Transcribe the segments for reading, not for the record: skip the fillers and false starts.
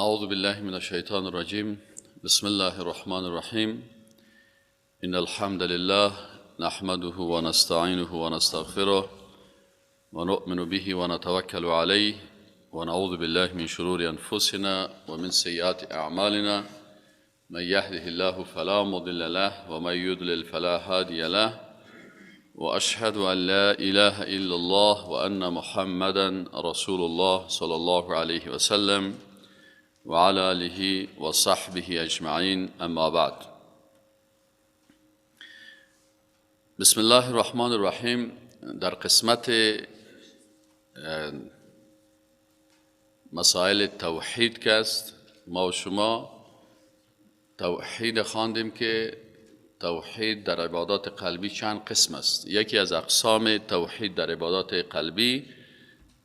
اعوذ بالله من الشیطان الرجیم. بسم الله الرحمن الرحیم. ان الحمد لله نحمده ونستعینه ونستغفره ونؤمن به ونتوکل علیه ونعوذ بالله من شرور انفسنا ومن سیئات اعمالنا. من يهده الله فلا مضل له ومن يضلل فلا هادي له. وأشهد أن لا إله إلا الله وأن محمدا رسول الله صلى الله عليه وسلم وعلى آله وصحبه أجمعين. أما بعد. بسم الله الرحمن الرحیم. در قسمت مسائل توحید که است، ما و شما توحید خواندیم که توحید در عبادات قلبی چند قسم است. یکی از اقسام توحید در عبادات قلبی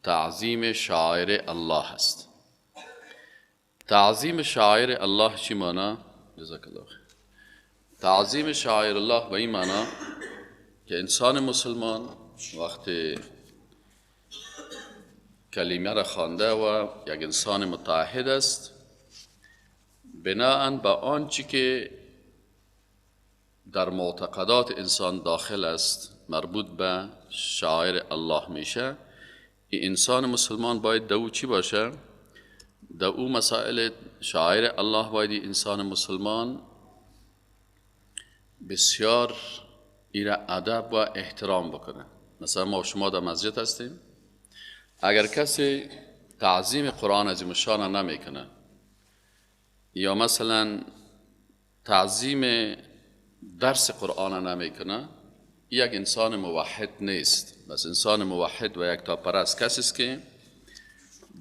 تعظیم شعائر الله است. تعظیم شعائر الله چی معنا؟ جزاک الله خیر. تعظیم شعائر الله به این معنا که انسان مسلمان وقتی کلمه را خوانده و یک انسان متعهد است، بناءً به آنچه که در معتقدات انسان داخل است مربوط به شعائر الله میشه، این انسان مسلمان باید دو چی باشه؟ دو مسائل شعائر الله باید انسان مسلمان بسیار ایره ادب و احترام بکنه. مثلا ما شما در مسجد هستیم، اگر کسی تعظیم قرآن عظیم الشان نمیکنه یا مثلا تعظیم درس قرآن نمیکنه، یک انسان موحد نیست. بس انسان موحد و یک تاپرست کسی است که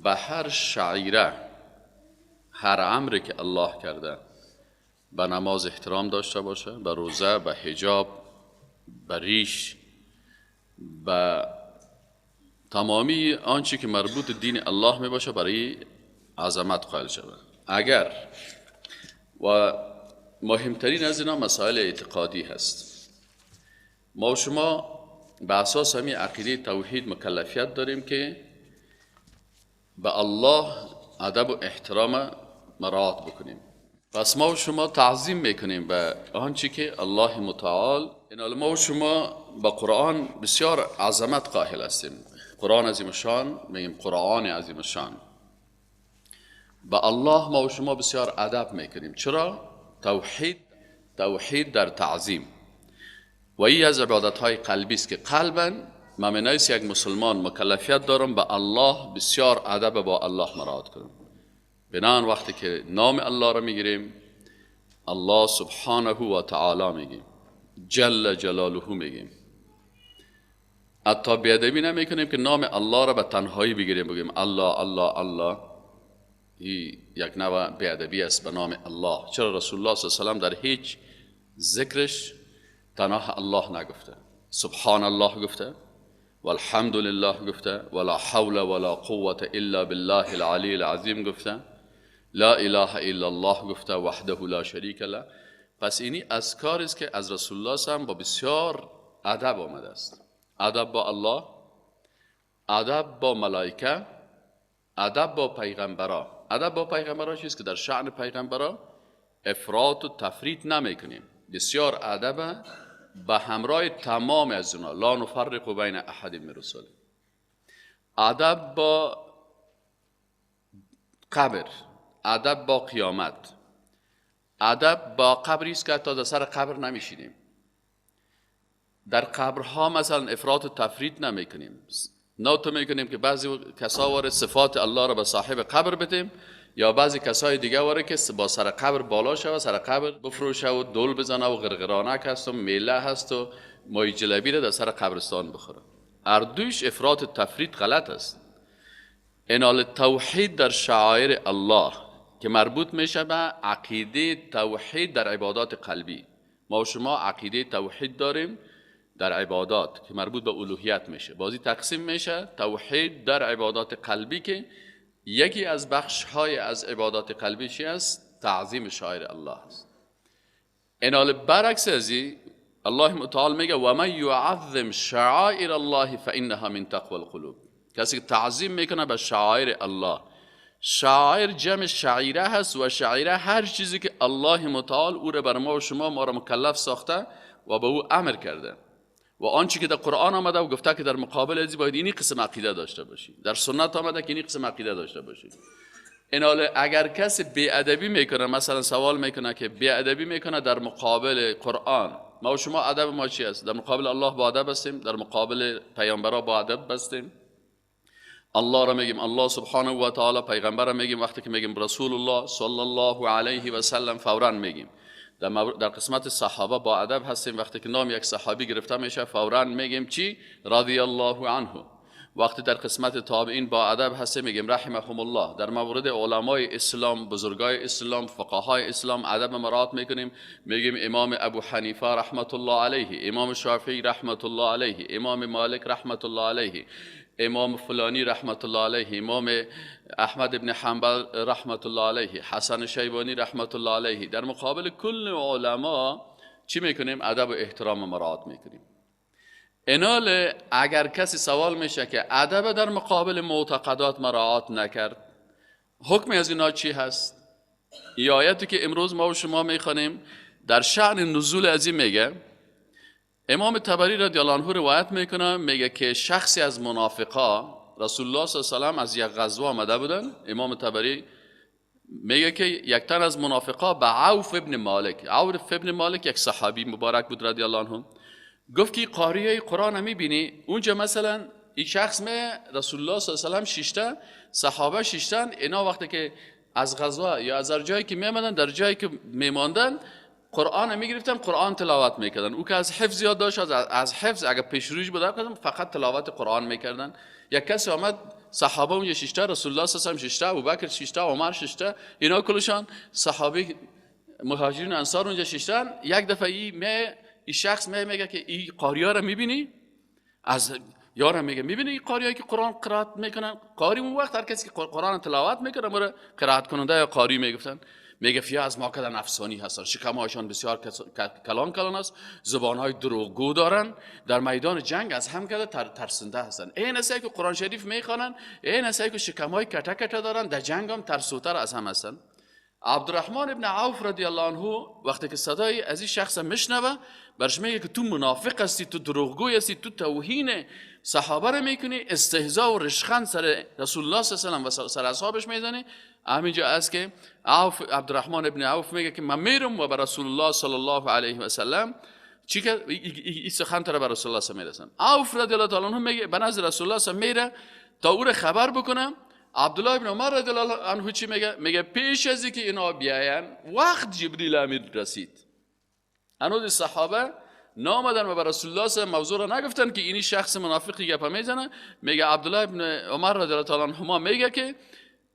به هر شعیره، هر امری که الله کرده، به نماز احترام داشته باشه، به روزه، به حجاب، به ریش، به تمامی آنچه که مربوط دین الله می باشه برای عظمت قائل شود. اگر و مهمترین از اینا مسائل اعتقادی هست. ما و شما به اساس همین عقیده توحید مکلفیت داریم که به الله ادب و احترام مراعات بکنیم. پس ما و شما تعظیم میکنیم به آنچه که الله متعال. این ما و شما به قرآن بسیار عظمت قائل هستیم. قرآن عظیم الشان میگیم، قرآن عظیم الشان. به الله ما و شما بسیار ادب میکنیم. چرا؟ توحید در تعظیم و ای از عبادت های قلبی است که قلبا من یک مسلمان مکلفیت دارم به الله بسیار ادب با الله مراعات کنم. بنان وقتی که نام الله را میگیریم، الله سبحانه و تعالی میگیم، جل جلاله میگیم. حتی بیادبی نمیکنیم که نام الله را به تنهایی بگیریم، بگیم الله الله الله. این یک نوع بیادبی است به نام الله. چرا رسول الله صلی الله علیه و سلم در هیچ ذکرش تنها الله نگفته، سبحان الله گفته، والحمد لله گفته، ولا حول ولا قوة الا بالله العلی العظیم گفته، لا اله الا الله گفته، وحده لا شریک له. پس اینی اذکار است که از رسول الله صلی الله علیه و سلم با بسیار ادب آمده است. ادب با الله، ادب با ملائکه، ادب با پیغمبرا. ادب با پیغمبرا چیست که در شأن پیغمبرا افراط و تفریط نمیکنیم. بسیار ادب به همراه تمام از اونا، لا نفرق بین احد من رسله. ادب با قبر، ادب با قیامت، ادب با قبری است که حتی در سر قبر نمیشینیم. در قبرها مثلا افراط و تفریط نمیکنیم. نوت میکنیم که بعضی کسا واره صفات الله را به صاحب قبر بدیم، یا بعضی کسای دیگه واره که با سر قبر بالا شوه، سر قبر بفروشه و دول بزنه و غرغرانک هست و میله هست و مای جلبی را در سر قبرستان بخوره. اردوش افراط و تفریط غلط است. انال توحید در شعائر الله که مربوط میشه به عقیده توحید در عبادات قلبی. ما و شما عقیده توحید داریم در عبادات که مربوط به الوهیت میشه، بازی تقسیم میشه توحید در عبادات قلبی که یکی از بخش های از عبادات قلبی چی است؟ تعظیم شعائر الله است. انال برعکس از الله متعال میگه و من یعظم شعائر الله فانها من تقوى القلوب. کسی که تعظیم میکنه به شعائر الله، شعائر جمع شعیره هست و شعیره هر چیزی که الله متعال او را بر ما و شما ما را مکلف ساخته و به او امر کرده و آنچه که در قرآن آمده و گفته که در مقابل ازی باید اینی قسم عقیده داشته باشی، در سنت آمده که اینی قسم عقیده داشته باشی. این اگر کسی بی‌ادبی میکنه، مثلا سوال میکنه که بی‌ادبی میکنه در مقابل قرآن، ما و شما ادب ما چی است؟ در مقابل الله با ادب هستیم، در مقابل پیامبرا با ادب هستیم. الله را میگیم الله سبحانه و تعالی، پیغمبر را میگیم، وقتی که میگیم رسول الله صلی الله علیه و سلم فورا میگیم. در قسمت صحابه با ادب هستیم، وقتی که نام یک صحابی گرفته میشه فورا میگیم چی؟ رضی الله عنه. وقتی در قسمت تابعین با ادب هستیم میگیم رحمهم الله. در مورد علمای اسلام، بزرگای اسلام، فقهای اسلام ادب مراعات میکنیم، میگیم امام ابو حنیفه رحمت الله علیه، امام شافعی رحمت الله علیه، امام مالک رحمت الله علیه، امام فلانی رحمت الله علیه، امام احمد ابن حنبل رحمت الله علیه، حسن شیبانی رحمت الله علیه. در مقابل کل علما چی میکنیم؟ ادب و احترام مراعات میکنیم. اینال اگر کسی سوال میشه که ادب در مقابل معتقدات مراعات نکرد، حکم از اینا چی هست؟ ای آیتی که امروز ما و شما میخوانیم در شأن نزول از این میگه، امام طبری رضی الله عنه روایت میکنه، میگه که شخصی از منافقا، رسول الله صلی الله علیه و سلم از یک غزوه آمده بودن، امام طبری میگه که یک تن از منافقا به عوف ابن مالک، عوف ابن مالک یک صحابی مبارک بود رضی الله عنه، گفت که قاریه قرآن میبینی اونجا، مثلا این شخص می رسول الله صلی الله علیه و سلم شیشته، صحابه شیشتن، اینا وقتی که از غزوه یا از جایی که میامدن در جایی که میماندن قرآن میگرفتن، قرآن تلاوت میکردن. او که از حفظ یاد داشت، از حفظ اگر پیشروش بود فقط تلاوت قرآن میکردن. یک کسی آمد، صحابه اونجا شیشته، رسول الله صلی الله علیه و سلم شیشته، ابوبکر شیشته، عمر شیشته، اینا کلشان صحابه مهاجرین انصار اونجا شیشتن. یک دفعه این شخص میگه که این قاریا رو میبینی؟ از یارم میگه میبینی این قاریایی که قرآن قرائت میکنن؟ قاری اون وقت هر کسی که قرآن تلاوت میکنه مره قرائت کننده یا قاری میگفتن. میگه فیا از ما کدن افسانی هستن، شکمهایشان بسیار کلان کلان است، زبانهای دروغگو دارن، در میدان جنگ از هم کده ترسنده هستن. این کسایی که قرآن شریف میخوانن، این کسایی که شکمهای کته کته دارن، در جنگ هم ترسوتر از هم هستن. عبدالرحمن ابن عوف رضی الله عنه وقتی که صدای از این شخص میشنوه، برش میگه که تو منافق هستی، تو دروغگوی هستی، تو توهین صحابه رو میکنی، استهزا و رشخند سر رسول الله صلی الله علیه و سلم و سر اصحابش میزنی. همینجا است که عوف، عبدالرحمن ابن عوف میگه که من میرم و به رسول الله صلی الله علیه و سلم چی که این سخن تر به رسول الله صلی الله علیه و سلم. عوف رضی الله تعالی عنه میگه به نزد رسول الله صلی الله علیه و میره تا او رو خبر بکنه. عبدالله ابن عمر رضی الله عنه چی میگه؟ میگه پیش از اینکه اینا بیاین وقت جبریل امین رسید، هنوز صحابه نامدن و به رسول الله صلی الله علیه و موضوع را نگفتن که اینی شخص منافقی گپ میزنه. میگه عبدالله ابن عمر رضی الله تعالی عنهما میگه که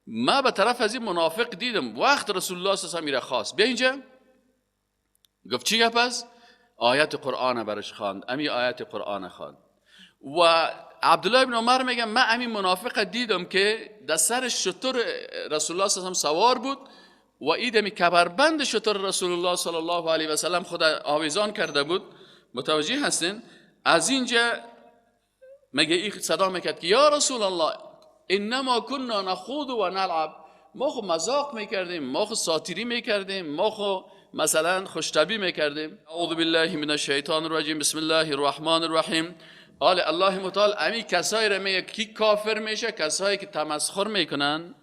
ما به طرف از این منافق دیدم وقت رسول الله صلی الله علیه و میره خواست بیا اینجا. گفت چی گپ است؟ آیت قرآن برش خواند، امی آیت قرآن خواند. و عبدالله ابن عمر میگه من همین منافق دیدم که در سر شتر رسول الله صلی الله علیه و سوار بود و ایدمی کمربند شتر رسول الله صلی الله علیه و سلم خود آویزان کرده بود. متوجه هستین؟ از اینجا میگه این صدا میکرد که یا رسول الله انما كنا نخوض و نلعب، ما خو مذاق میکردیم، ما خو ساتیری میکردیم، ما خو مثلا خوشتبی میکردیم. اعوذ بالله من الشیطان الرجیم، بسم الله الرحمن الرحیم. آل الله متعال امی کسایی را میگه کی کافر میشه؟ کسایی که تمسخر میکنن،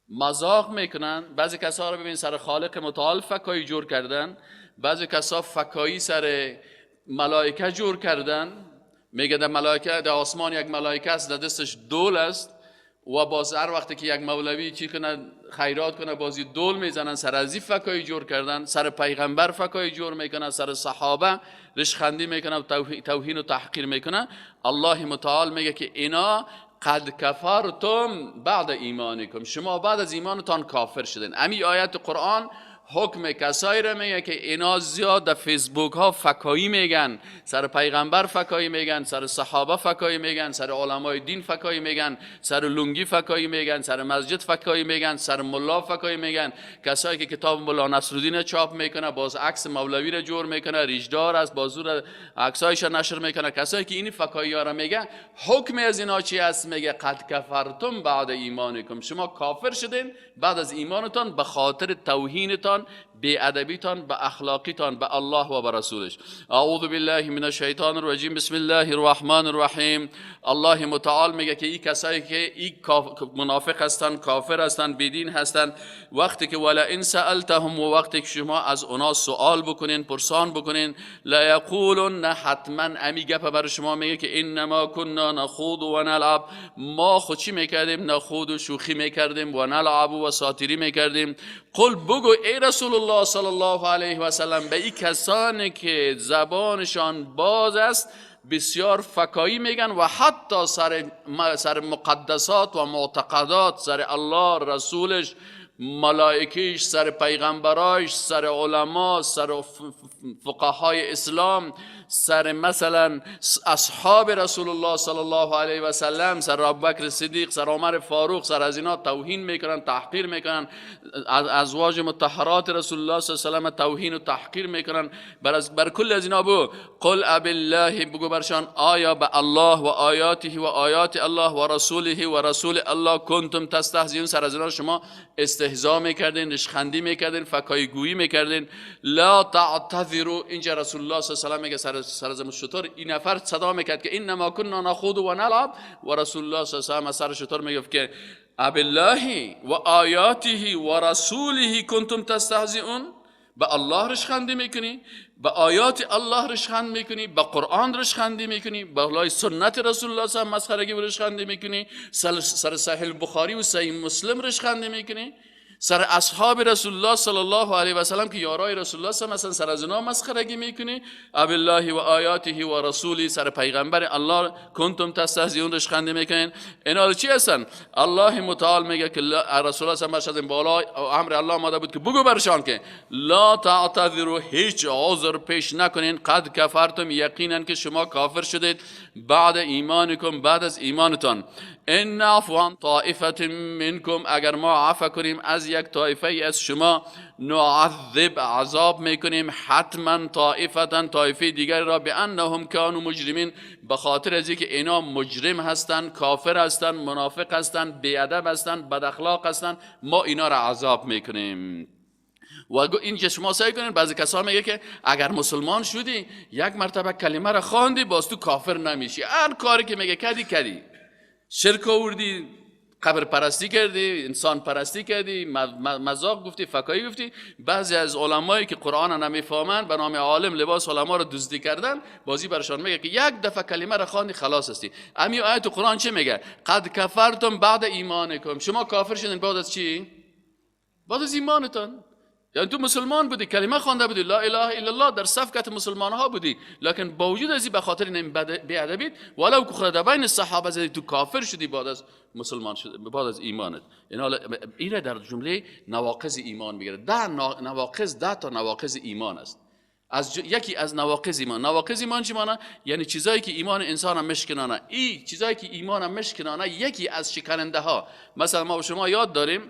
مذاق میکنن. بعضی کسا رو ببین سر خالق متعال فکایی جور کردن، بعضی کسا فکایی سر ملائکه جور کردن. میگه در ملائکه در آسمان یک ملائکه است، در دستش دول است و باز هر وقتی که یک مولوی چی کنه خیرات کنه بازی دول میزنن، سر از فکای جور کردن، سر پیغمبر فکای جور میکنن، سر صحابه رشخندی میکنن، توهین و تحقیر میکنن. الله متعال میگه که اینا قد کفرتم بعد ایمانکم، شما بعد از ایمانتان کافر شدین. امی آیت قرآن حکم کسایی را میگه که اینا زیاد در فیسبوک ها فکایی میگن، سر پیغمبر فکایی میگن، سر صحابه فکایی میگن، سر علمای دین فکایی میگن، سر لنگی فکایی میگن، سر مسجد فکایی میگن، سر ملا فکایی میگن. کسایی که کتاب ملا نصرالدین چاپ میکنه، باز عکس مولوی را جور میکنه، ریشدار است، باز عکسایش نشر میکنه. کسایی که این فکایی ها را میگن، حکم از اینا چی است؟ میگه قد کفرتم بعد ایمانکم، شما کافر شدین بعد از ایمانتان به خاطر توهینتان، بی ادبیتان، به اخلاقیتان، به الله و به رسولش. اعوذ بالله من الشیطان الرجیم، بسم الله الرحمن الرحیم. الله متعال میگه که این کسایی که این منافق هستن، کافر هستن، بیدین هستن، وقتی که ولا ان سألتهم، و وقتی که شما از اونا سوال بکنین، پرسان بکنین، لا یقولن، حتما امی گپ بر شما میگه که انما كنا نخوض و نلعب، ما خود چی میکردیم؟ نخوض و شوخی میکردیم، و نلعب و ساتیری میکردیم. قل، بگو ای رسول الله صلی الله علیه و سلم به این کسانی که زبانشان باز است، بسیار فکایی میگن و حتی سر مقدسات و معتقدات، سر الله، رسولش، ملائکیش، سر پیغمبرایش، سر علما، سر فقهای اسلام، سر مثلا اصحاب رسول الله صلی الله علیه و سلم، سر ابوبکر صدیق، سر عمر فاروق، سر از اینا توهین میکنن، تحقیر میکنن، ازواج مطهرات رسول الله صلی الله علیه و سلم توهین و تحقیر میکنن. بر کل از اینا بگو قل اب الله، بگو برشان آیا به الله و آیاته و آیات الله و رسوله و رسول الله کنتم تستهزئون، سر از اینا شما استهزا میکردین، رشخندی میکردین، فکای گویی میکردین. لا تعتذروا، اینجا رسول الله صلی الله علیه و سلم میگه سر از شتر این نفر صدا میکرد که انما كنا نخوض و نلعب، و رسول الله صلی الله علیه و سلم سر شتر میگفت که اب الله و آیاته و رسوله کنتم تستهزئون، به الله رشخندی میکنی، به آیات الله رشخند میکنی، به قرآن رشخندی میکنی، به الله سنت رسول الله صلی الله علیه و مسخرگی رشخندی میکنی، سر صحیح بخاری و صحیح مسلم رشخندی میکنی، سر اصحاب رسول الله صلی الله علیه و سلم که یارای رسول الله صلی الله علیه و سر از اینا مسخرگی میکنی. اب الله و آیاته و رسولی، سر پیغمبر الله کنتم تستهزئون رشخندی میکنین. اینا چی هستن؟ الله متعال میگه که رسول الله صلی الله علیه و سلم بالا امر الله آمده بود که بگو برشان که لا تعتذروا، هیچ عذر پیش نکنین، قد کفرتم، یقینا که شما کافر شدید، بعد ایمانکم، بعد از ایمانتان. ان نعفو عن طائفه منکم، اگر ما عفو کنیم از یک طایفه از شما، نعذب، عذاب میکنیم حتما طائفه، طایفه دیگر را، بانهم کانوا مجرمین، به خاطر از اینکه اینا مجرم هستند، کافر هستند، منافق هستند، بی‌ادب هستند، بد اخلاق هستند، ما اینا را عذاب میکنیم. و اینجا شما سعی کنین، بعضی کسا میگه که اگر مسلمان شدی یک مرتبه کلمه را خواندی باز تو کافر نمیشی، هر کاری که میگه کدی شرک آوردی، قبر پرستی کردی، انسان پرستی کردی، مذاق گفتی، فکایی گفتی. بعضی از علمایی که قرآن نمیفهمن به نام عالم لباس علما رو دزدی کردن، بازی برشان میگه که یک دفعه کلمه را خواندی خلاص هستی. امی آیت قرآن چه میگه؟ قد کفرتم بعد ایمانکم، شما کافر شدین بعد از چی؟ بعد از ایمانتان. یعنی تو مسلمان بودی، کلمه خوانده بودی، لا اله الا الله، در صف کت مسلمان ها بودی، لکن با وجود از این به خاطر این بی‌ادبیت ولو که خدا بین صحابه زدی، تو کافر شدی بعد از مسلمان شد، بعد از ایمانت. اینا در جمله نواقض ایمان میگیره. ده نواقض، 10 تا نواقض ایمان است. از یکی از نواقض ایمان، نواقض ایمان چی معنی؟ یعنی چیزایی که ایمان انسان هم مشکنانه. این چیزایی که ایمان هم مشکنانه یکی از شکننده ها. مثلا ما و شما یاد داریم،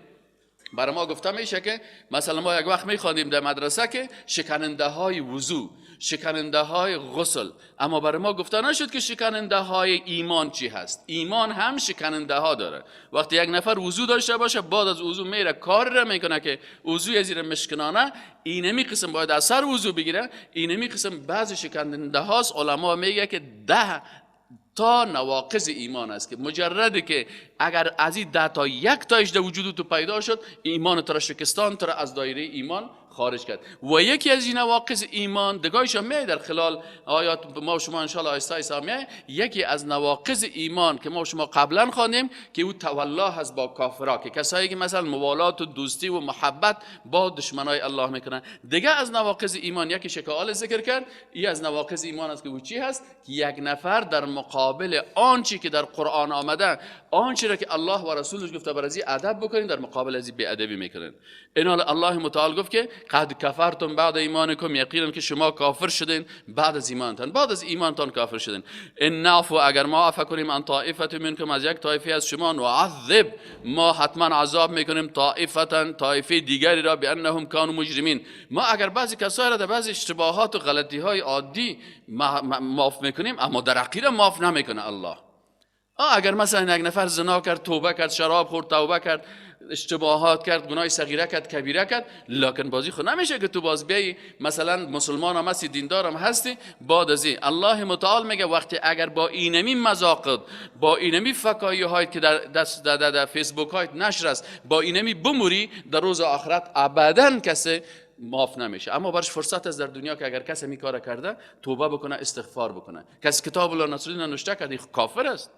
برای ما گفته میشه که مثلا ما یک وقت میخواندیم در مدرسه که شکننده های وضو، شکننده های غسل، اما برای ما گفته نشد که شکننده های ایمان چی هست. ایمان هم شکننده ها داره. وقتی یک نفر وضو داشته باشه، بعد از وضو میره کار را میکنه که وضوی زیر مشکنانه، اینمی قسم باید اثر وضو بگیره. اینمی قسم بعض شکننده هاست. علما میگه که 10 تا نواقض ایمان است که مجرده که اگر از این 10 تا یک تایش در وجود تو پیدا شد، ایمان تو را شکستان، تو را از دایره ایمان خارج کرد. و یکی از این نواقض ایمان دگایش می در خلال آیات ما و شما ان شاء الله آیسته آیسته می، یکی از نواقض ایمان که ما و شما قبلا خواندیم که او تولا هست با کافرا، که کسایی که مثلا موالات و دوستی و محبت با دشمنای الله میکنن. دیگه از نواقض ایمان یکی شکال ذکر کرد، ای از نواقض ایمان است که او چی هست؟ که یک نفر در مقابل آنچه که در قرآن آمده، آنچه را که الله و رسولش گفته بر از ادب بکنین، در مقابل از بی ادبی میکنن. این الله متعال گفت که قد کفرتم بعد ایمانکم، یقینا که شما کافر شدین بعد از ایمانتان، بعد از ایمانتان کافر شدین. ان نعفو، اگر ما عفو کنیم، عن طائفه منکم، از یک طایفه از شما، نعذب، ما حتما عذاب میکنیم، طائفه، طایفه دیگری را، بانهم کانوا مجرمین. ما اگر بعضی کسایی را در بعضی اشتباهات و غلطی های عادی معاف میکنیم، اما در عقیده معاف نمیکنه الله. اگر مثلا یک نفر زنا کرد، توبه کرد، شراب خورد، توبه کرد، اشتباهات کرد، گناه صغیره کرد، کبیره کرد، لکن بازی خود نمیشه که تو باز بیایی مثلا مسلمان هم هستی، دیندار هم هستی، بعد از این الله متعال میگه وقتی اگر با اینمی مزاقد، با اینمی فکایی های که در دست در, در, در فیسبوک های نشر است، با اینمی بموری، در روز آخرت ابدا کسی معاف نمیشه. اما برش فرصت است در دنیا که اگر کسی می کار کرده توبه بکنه، استغفار بکنه. کسی کتاب الله نصرالدین نوشته کرده کافر است.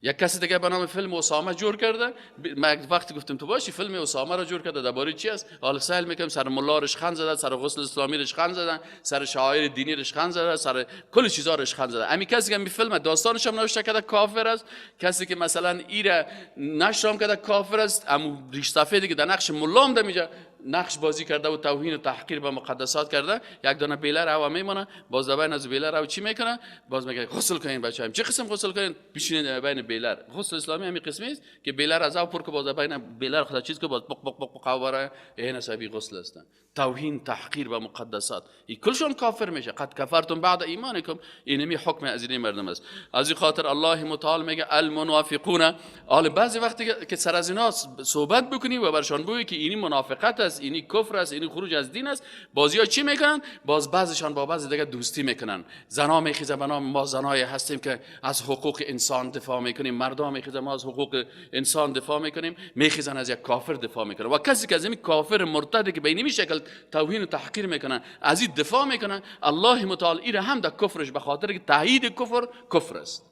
یک کسی دیگه به نام فیلم اسامه جور کرده، ما وقتی گفتم تو باشی فیلم اسامه را جور کرده درباره چی است؟ حالا سهل میکنم سر ملا رشخند زده، سر غسل اسلامی رشخند زدن، سر شاعر دینی رشخند زده، سر کل چیزا رشخند زده. امی کسی که می فیلم داستانش هم نوشته کرده کافر است، کسی که مثلا ایره نشرام کرده کافر است، امو ریش سفیدی که در نقش ملا هم میجه نقش بازی کرده و توهین و تحقیر به مقدسات کرده، یک دانه بیله رو میمونه، باز بین از بیله رو چی میکنه؟ باز میگه غسل کنین بچه‌ها. چه قسم غسل کنین؟ بشینین بین بیلر. غسل اسلامی همین قسمی است که بیلر از او پر که باز بین بیلر خدا چیز که باز بق بق بق قواره، این حسابی غسل است. توهین تحقیر به مقدسات، این کلشون کافر میشه. قد کفرتم بعد ایمانکم، اینمی حکم از این مردم است. از این خاطر الله متعال میگه المنافقون. حالا بعضی وقتی که سر از اینا صحبت بکنی و برشان بگویی که اینی منافقت است، اینی کفر است، اینی خروج از دین است، بازیا چی میکنن؟ باز بعضیشان با بعضی دیگه دوستی میکنن. زنا میخیزه به نام ما زنای هستیم که از حقوق انسان دفاع میکنیم، مردا میخیزه ما از حقوق انسان دفاع میکنیم، میخیزن از یک کافر دفاع میکنن. و کسی که از این کافر مرتدی که به این شکل توهین و تحقیر میکنن از این دفاع میکنن، الله متعال ایره هم در کفرش به خاطر که تایید کفر کفر است.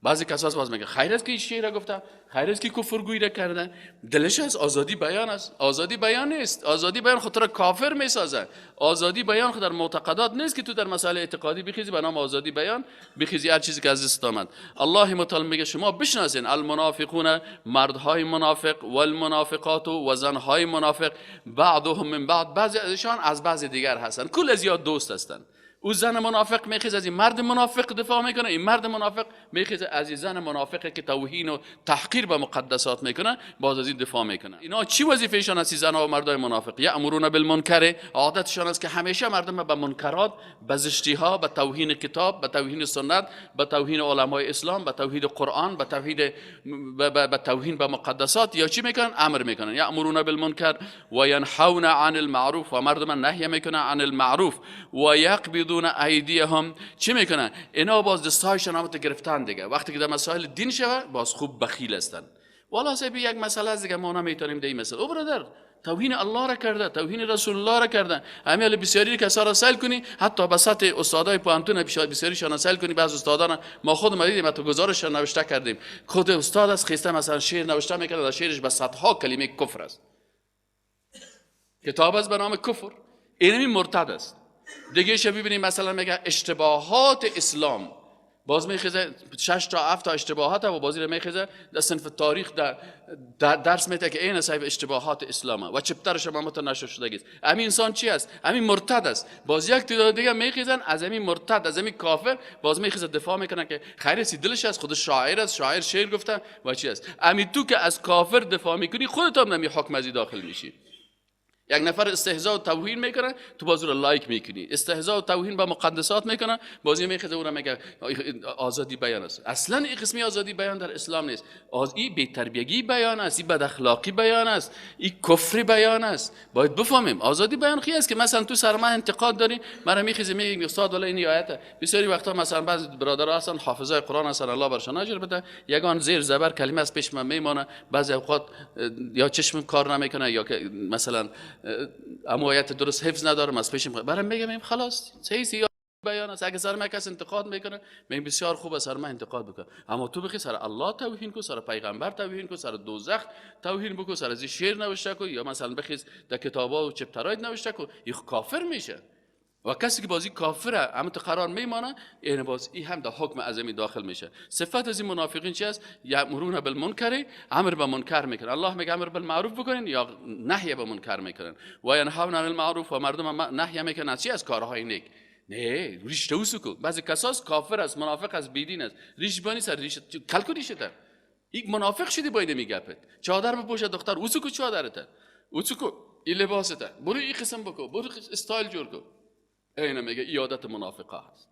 بعضی کساس باز میگه خیر است که این شعر گفته، خیر است که کفرگویی را کرده، دلش از آزادی بیان است. آزادی بیان نیست. آزادی بیان خود را کافر میسازه. آزادی بیان خود در معتقدات نیست که تو در مسائل اعتقادی بخیزی به نام آزادی بیان بخیزی هر چیزی که از دست آمد. الله متعال میگه شما بشناسین المنافقون، مردهای منافق، والمنافقات، و زنهای منافق، بعضهم من بعض، بعضی ازشان از بعضی دیگر هستند، کل از یاد دوست هستند. او زن منافق میخیزه از این مرد منافق دفاع میکنه، این مرد منافق میخیزه از این زن منافقی که توهین و تحقیر به مقدسات میکنه باز از این دفاع میکنه. اینا چی وظیفهشان است؟ زنها و مردای منافق یامرون بالمنکر، عادتشان است که همیشه مردم به منکرات، به زشتی ها، به توهین کتاب، به توهین سنت، به توهین علمای اسلام، به توهین قرآن، به توهین به توهین به مقدسات یا چی میکنن؟ امر میکنن. یامرون بالمنکر و ینحون عن المعروف، و مردم نهی میکنن عن المعروف، و یقبضون ایدیهم، چی میکنن؟ اینا باز دستهایشان هم گرفتن دیگه. وقتی که در مسائل دین شوه باز خوب بخیل هستن. والا صاحب یک مسئله است دیگه، ما نمیتونیم در این مسئله. او برادر توهین الله را کرده، توهین رسول الله را کرده. همین بسیاری کسا را سیل کنی، حتی به سطح استادای پوهنتون بسیاریشان سیل کنی. بعض استادان ما خود ما دیدیم، حتی گزارش نوشته کردیم، خود استاد از خیسته مثلا شعر نوشته میکرده، در شعرش به صدها کلمه کفر است. کتاب است به نام کفر، اینمی مرتد است. دیگه شب ببینیم مثلا میگه اشتباهات اسلام، باز میخیزه 6 تا 7 تا اشتباهات و بازی رو میخیزه در صنف تاریخ در درس میده که این صاحب اشتباهات اسلامه و چپترش هم متنشر شده است. همین انسان چی است؟ همین مرتد است. باز یک تعداد دیگه میخیزن از همین مرتد، از همین کافر باز میخیزه دفاع میکنه که خیر است، دلش است، خود شاعر است، شاعر شعر گفته و چی است. همین تو که از کافر دفاع میکنی خودت هم نمی حکم ازی داخل میشی. یک نفر استهزاء و توهین میکنه، تو باز رو like میکنی. استهزاء و توهین با مقدسات میکنه، بازی میخزه او را میگه آزادی بیان است. اصلا این قسمی آزادی بیان در اسلام نیست. این بی تربیگی بیان است، این بد اخلاقی بیان است، این کفر بیان است. باید بفهمیم آزادی بیان خی است که مثلا تو سر من انتقاد داری، مرا میخزه میگی استاد ولی این آیت. بسیاری وقتا مثلا بعضی برادرها هستن حافظای قرآن هستن، الله برشان اجر بده، یگان زیر زبر کلمه از پیش من میمانه، بعضی اوقات یا چشم کار نمیکنه یا مثلا اما آیت درست حفظ ندارم، از پیشم برام میگم خلاص سیسی بیان است. اگه سر من کس انتقاد میکنه من بسیار خوب سر من انتقاد بکنه، اما تو بخی سر الله توهین کو، سر پیغمبر توهین کو، سر دوزخ توهین بکو، سر از شعر نوشته کو، یا مثلا بخیز در کتابا و چپترایت نوشته کو، این کافر میشه. و کسی که بازی کافره اما تو قرار میمانه، این باز این هم در حکم عظمی داخل میشه. صفت از این منافقین چی است؟ یامرون بالمنکر، امر به منکر میکنن. الله میگه امر بالمعروف بکنین یا نهی به منکر میکنن. و ینهون عن المعروف، و مردم نهی میکنن از چی؟ از کارهای نیک. نه ریش تو کو. بعضی کساس کافر است، منافق است، بیدین است، ریش بانی سر ریش کلکو ریشته. یک منافق شدی باید میگپت چادر بپوشه دختر، اوسو کو چادرته، اوسو کو این لباسته، برو این قسم بکو، برو استایل جور کو. اینا میگه عادت منافقه هست.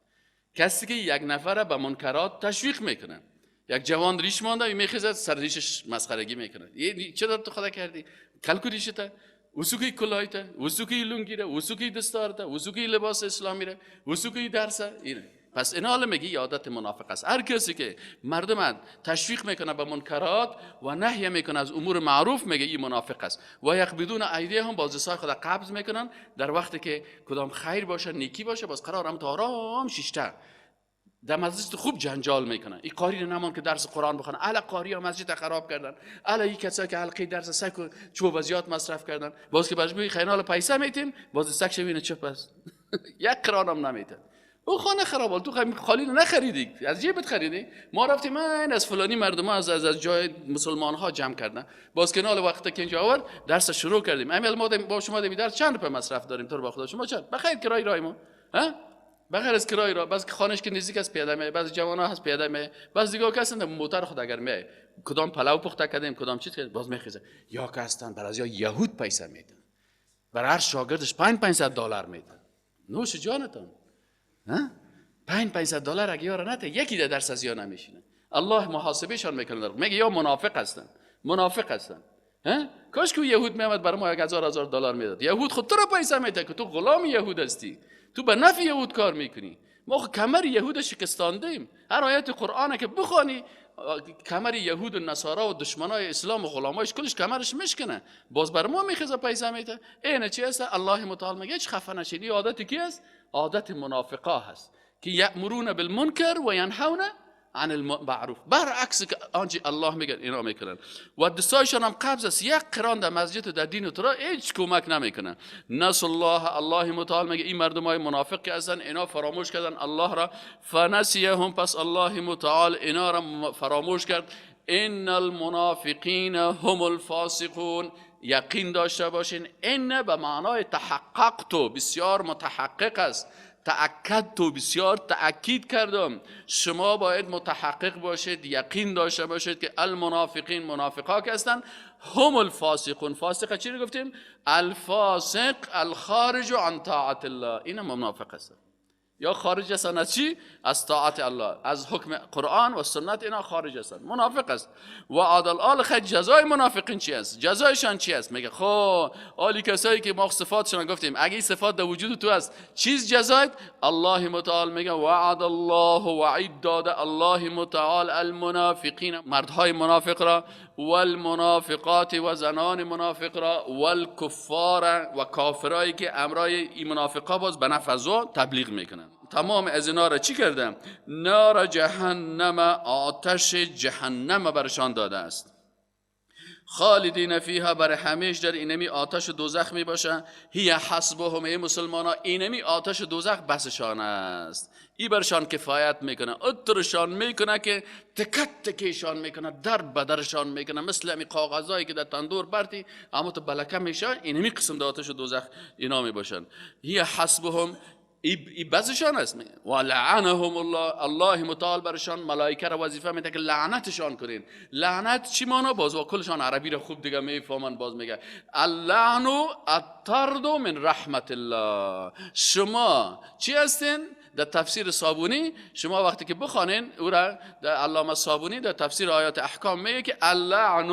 کسی که یک نفر به منکرات تشویق میکنه، یک جوان ریش مانده میخیزد سر ریشش مسخرگی میکنه، چرا تو خدا کردی کلکو ریشته، وسوکی کلایته، وسوکی لونگیره، وسوکی دستارته، وسوکی لباس اسلامی ره، وسوکی درسه. اینه پس اینا حالا میگه عادت منافق است. هر کسی که مردم تشویق میکنه به منکرات و نهی میکنه از امور معروف، میگه این منافق است. و یقبضون ایدیهم، باز دستای خود قبض میکنن در وقتی که کدام خیر باشه، نیکی باشه، باز قرار هم تا آرام شیشته در مسجد خوب جنجال میکنن. این قاری رو نمان که درس قرآن بخونه، اهل قاری ها مسجد خراب کردن، اهل این کسایی که حلقه درس سگ و چوب زیاد مصرف کردن، باز که برش میگی خینال پیسه میتیم، باز سگ شوینه چپ است. یک قرآن هم نمیتن. او خانه خراب، تو خالی رو نخریدی، از جیبت خریدی. ما رفتیم من از فلانی مردم از از جای مسلمان ها جمع کردن، باز کنال وقتی که اینجا آورد درس شروع کردیم. امیل ما با شما دمی درس چند روپه مصرف داریم تو رو با خدا شما چند بخیر کرای رای ما، ها بغیر از کرای را، بعض خانش که نزدیک از پیاده می، بعض جوانا هست پیاده می، بعض دیگه هستن موتر خود اگر می کدام پلو پخته کردیم کدام چیز کردیم باز میخیزه. یا که هستن بر از یا یهود پیسه میدن، بر هر شاگردش $500 میدن. نوش جانتان، ها $500 اگه یارو نته یکی در درس از یا نمیشینه. الله محاسبهشان میکنه، میگه یا منافق هستن، منافق هستن. ها کاش که یهود میامد برای ما $1000 میداد. یهود خود تو رو پیسه میده که تو غلام یهود هستی، تو به نفع یهود کار میکنی. ما خود کمر یهود شکستاندیم. هر آیت قرآن که بخوانی کمر یهود و نصارا و دشمنای اسلام و غلامایش کلش کمرش میشکنه، باز بر ما میخزه پیسه میده. اینه چی هست؟ الله متعال میگه هیچ خفه نشید. این عادت کی است؟ عادت منافقا هست که یأمرون بالمنکر و ینهون عن المعروف. برعکس که آنچه الله میگه اینا میکنن و دستایشان هم قبض است. یک قران در مسجد و در دین و ترا هیچ کمک نمیکنه. نس الله، الله متعال میگه این مردم های منافق که هستن اینا فراموش کردن الله را. فنسیهم، پس الله متعال اینا را فراموش کرد. ان المنافقین هم الفاسقون. یقین داشته باشین، ان به معنای تحقق تو، بسیار متحقق است. تأکد تو، بسیار تأکید کردم. شما باید متحقق باشید، یقین داشته باشید که المنافقین، منافقا که هستند، هم الفاسقون. فاسق چی رو گفتیم؟ الفاسق الخارج عن طاعت الله. این منافق هستند، یا خارج هستند از چی؟ از طاعت الله، از حکم قرآن و سنت اینا خارج هستند، منافق است. و عادل آل خیر جزای منافقین چی است؟ جزایشان چی است؟ میگه خب آلی کسایی که ما صفاتشان گفتیم، اگه این صفات در وجود تو است چیز جزایت؟ الله متعال میگه وعد الله، وعید داده الله متعال المنافقین، مردهای منافق را، والمنافقات و زنان منافق را، والکفار و کافرایی که امرای این منافقا باز به نفع تبلیغ میکنن. تمام از اینا را چی کردم؟ نار جهنم، آتش جهنم برشان داده است. خالدین فیها، بر همیش در اینمی آتش دوزخ می باشه. هی حسبهم، ای مسلمان ها اینمی آتش دوزخ بسشان است. ای برشان کفایت میکنه، اترشان میکنه که تکت تکیشان میکنه، در بدرشان میکنه، مثل امی کاغذایی که در تندور برتی اما تو بلکه میشه. اینمی قسم در آتش دوزخ اینا می باشن. هی حسبهم، ای بسشان است. و لعنهم الله، الله متعال برشان ملائکه را وظیفه میده که لعنتشان کنین. لعنت چی مانا؟ باز و کلشان عربی را خوب دیگه میفهمن. باز میگه اللعن الطرد من رحمت الله. شما چی هستین؟ در تفسیر صابونی شما وقتی که بخوانین او را، در علامه صابونی در تفسیر آیات احکام میگه که اللعن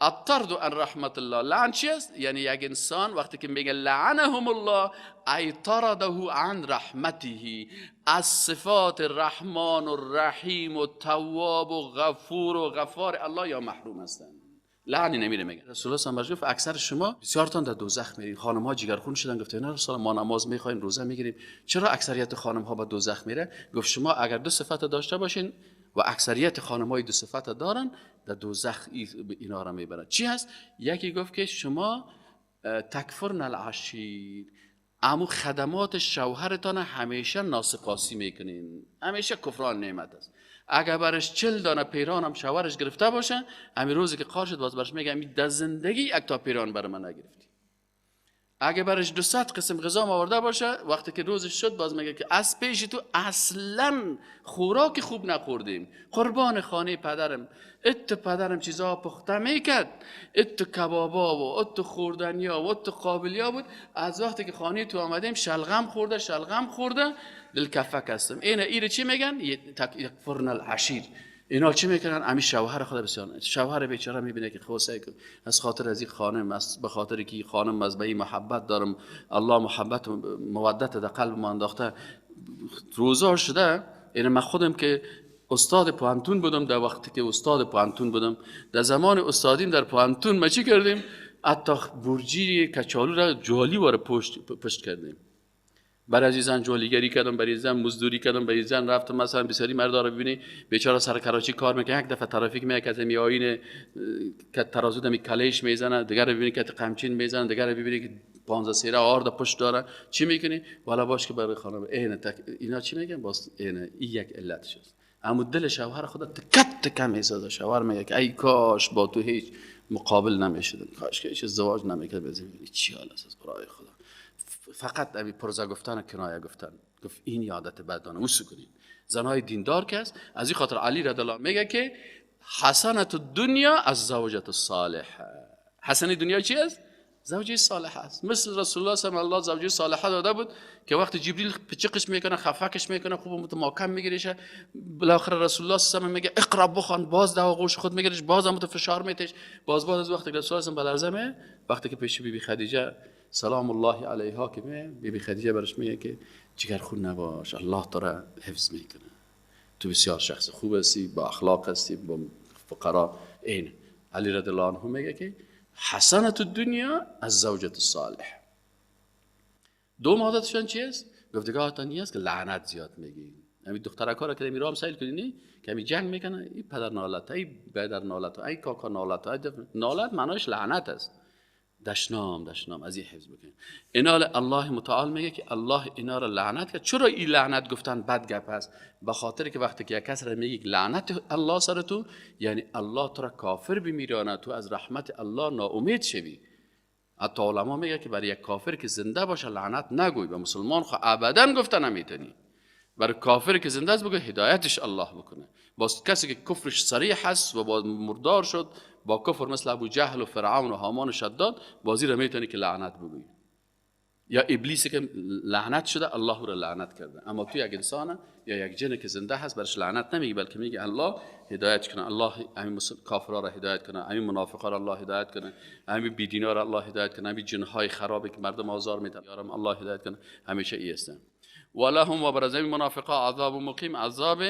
الطرد عن رحمت الله. لعن چی است؟ یعنی یک انسان وقتی که میگه لعنهم الله ای طرده عن رحمته، از صفات الرحمن الرحیم و تواب و غفور و غفار الله یا محروم هستند. لعنی نمیره. میگه رسول الله صلی الله علیه و گفت اکثر شما بسیارتان در دوزخ میرین. خانم ها جگرخون شدن، گفت نه رسول الله ما نماز میخوایم، روزه میگیریم، چرا اکثریت خانم ها به دوزخ میره؟ گفت شما اگر دو صفت داشته باشین و اکثریت خانم های دو صفت دارن در دوزخ اینا را میبرن. چی هست؟ یکی گفت که شما تکفرن العشیر، امو خدمات شوهرتان همیشه ناسپاسی میکنین، همیشه کفران نعمت است. اگر برش 40 دانه پیران هم شوهرش گرفته باشه، همین روزی که قار شد باز برش میگه امی در زندگی یک تا پیران بر من نگرفتی. اگه برش 200 قسم غذا آورده باشه، وقتی که روزش شد باز میگه که از پیش تو اصلا خوراک خوب نخوردیم، قربان خانه پدرم، ات پدرم چیزا پخته میکرد، ات کبابا و ات خوردنیا و ات قابلیا بود، از وقتی که خانه تو آمدیم شلغم خورده شلغم خورده دل کفک هستم. اینا ایره چی میگن؟ یکفرن العشیر. اینا چی میکنن؟ امی شوهر خود بسیار، شوهر بیچاره میبینه که خوسه از خاطر از این خانم، از به خاطر که خانم از به این محبت دارم، الله محبت و مودت در قلب ما انداخته، روزا شده. اینا من خودم که استاد پوهنتون بودم، در وقتی که استاد پوهنتون بودم، در زمان استادیم در پوهنتون ما چی کردیم؟ حتی برجی کچالو را جالی واره پشت کردیم. برای عزیزان جولیگری کردم، برای زن مزدوری کردم، برای زن رفتم. مثلا بسیاری مردا رو ببینی بیچاره سر کراچی کار میکنه، یک دفعه ترافیک میاد که می آینه که ترازو دمی کلیش میزنه، دیگر ببینی که قمچین میزنه، دیگر ببینی که 15 سیره آرد پشت داره. چی میکنی؟ والا باش که برای خانم عین اینا چی میگن؟ باز عین این یک علتش است. اما دل شوهر خدا تکت تکم میسازه. شوهر میگه که ای کاش با تو هیچ مقابل نمیشدم، کاش که هیچ ازدواج نمیکرد. چی حال است برای خدا؟ فقط ابی پرزه گفتن و کنایه گفتن. گفت این عادت بدانه اوسو کنین. زنهای دیندار که است، از این خاطر علی رضی الله میگه که حسنت دنیا از زوجت الصالح. حسن دنیا چی است؟ زوجه صالح است. مثل رسول الله صلی الله علیه و زوجه صالحه داده بود که وقتی جبریل پچقش میکنه، خفکش میکنه، خوب متماکم میگیرشه، بالاخره رسول الله صلی الله علیه و میگه اقرا بخوان، باز در آغوش خود میگیرش، باز هم فشار میتش، باز از وقتی رسول الله بلرزمه، وقتی که پیش بی بی خدیجه سلام الله علیها که بی بی خدیجه برش میگه که جگر خون نباش، الله تو را حفظ میکنه، تو بسیار شخص خوب هستی، با اخلاق هستی، با فقرا. این علی رضی الله عنه میگه که حسنت الدنیا از زوجت الصالح. دو عادتشان چی است؟ گفت دیگه عادت است که لعنت زیاد میگی. همین دخترکا را که میرام سیل کنی که می جنگ میکنه، این پدر نالت، ای پدر نالت، ای کاکا نالت، ای نالت معناش لعنت است. دشنام دشنام از این حفظ بکنید. اینا الله متعال میگه که الله اینا را لعنت کرد. چرا این لعنت گفتن بد گپ است؟ به خاطر که وقتی که یک کس را میگه لعنت الله سر تو، یعنی الله تو را کافر بمیرانه، تو از رحمت الله ناامید شوی. حتی علما میگه که برای یک کافر که زنده باشه لعنت نگوی، به مسلمان خو ابدا گفته نمیتونی. برای کافر که زنده است بگو هدایتش الله بکنه. باز کسی که کفرش صریح است و با مردار شد با کفر مثل ابو جهل و فرعون و هامان و شداد، بازی را میتونی که لعنت بگویی. یا ابلیس که لعنت شده الله را لعنت کرده. اما تو یک انسان یا یک جن که زنده هست برش لعنت نمیگی، بلکه میگی الله هدایت کنه، الله همین کافرها را هدایت کنه، همین منافقا را الله هدایت کنه، همین بیدینا را الله هدایت کنه، همین جنهای خرابی که مردم آزار میدن یارم الله هدایت کنه. همیشه ای هستن. ولهم و بر زمین منافقا عذاب مقیم. عذاب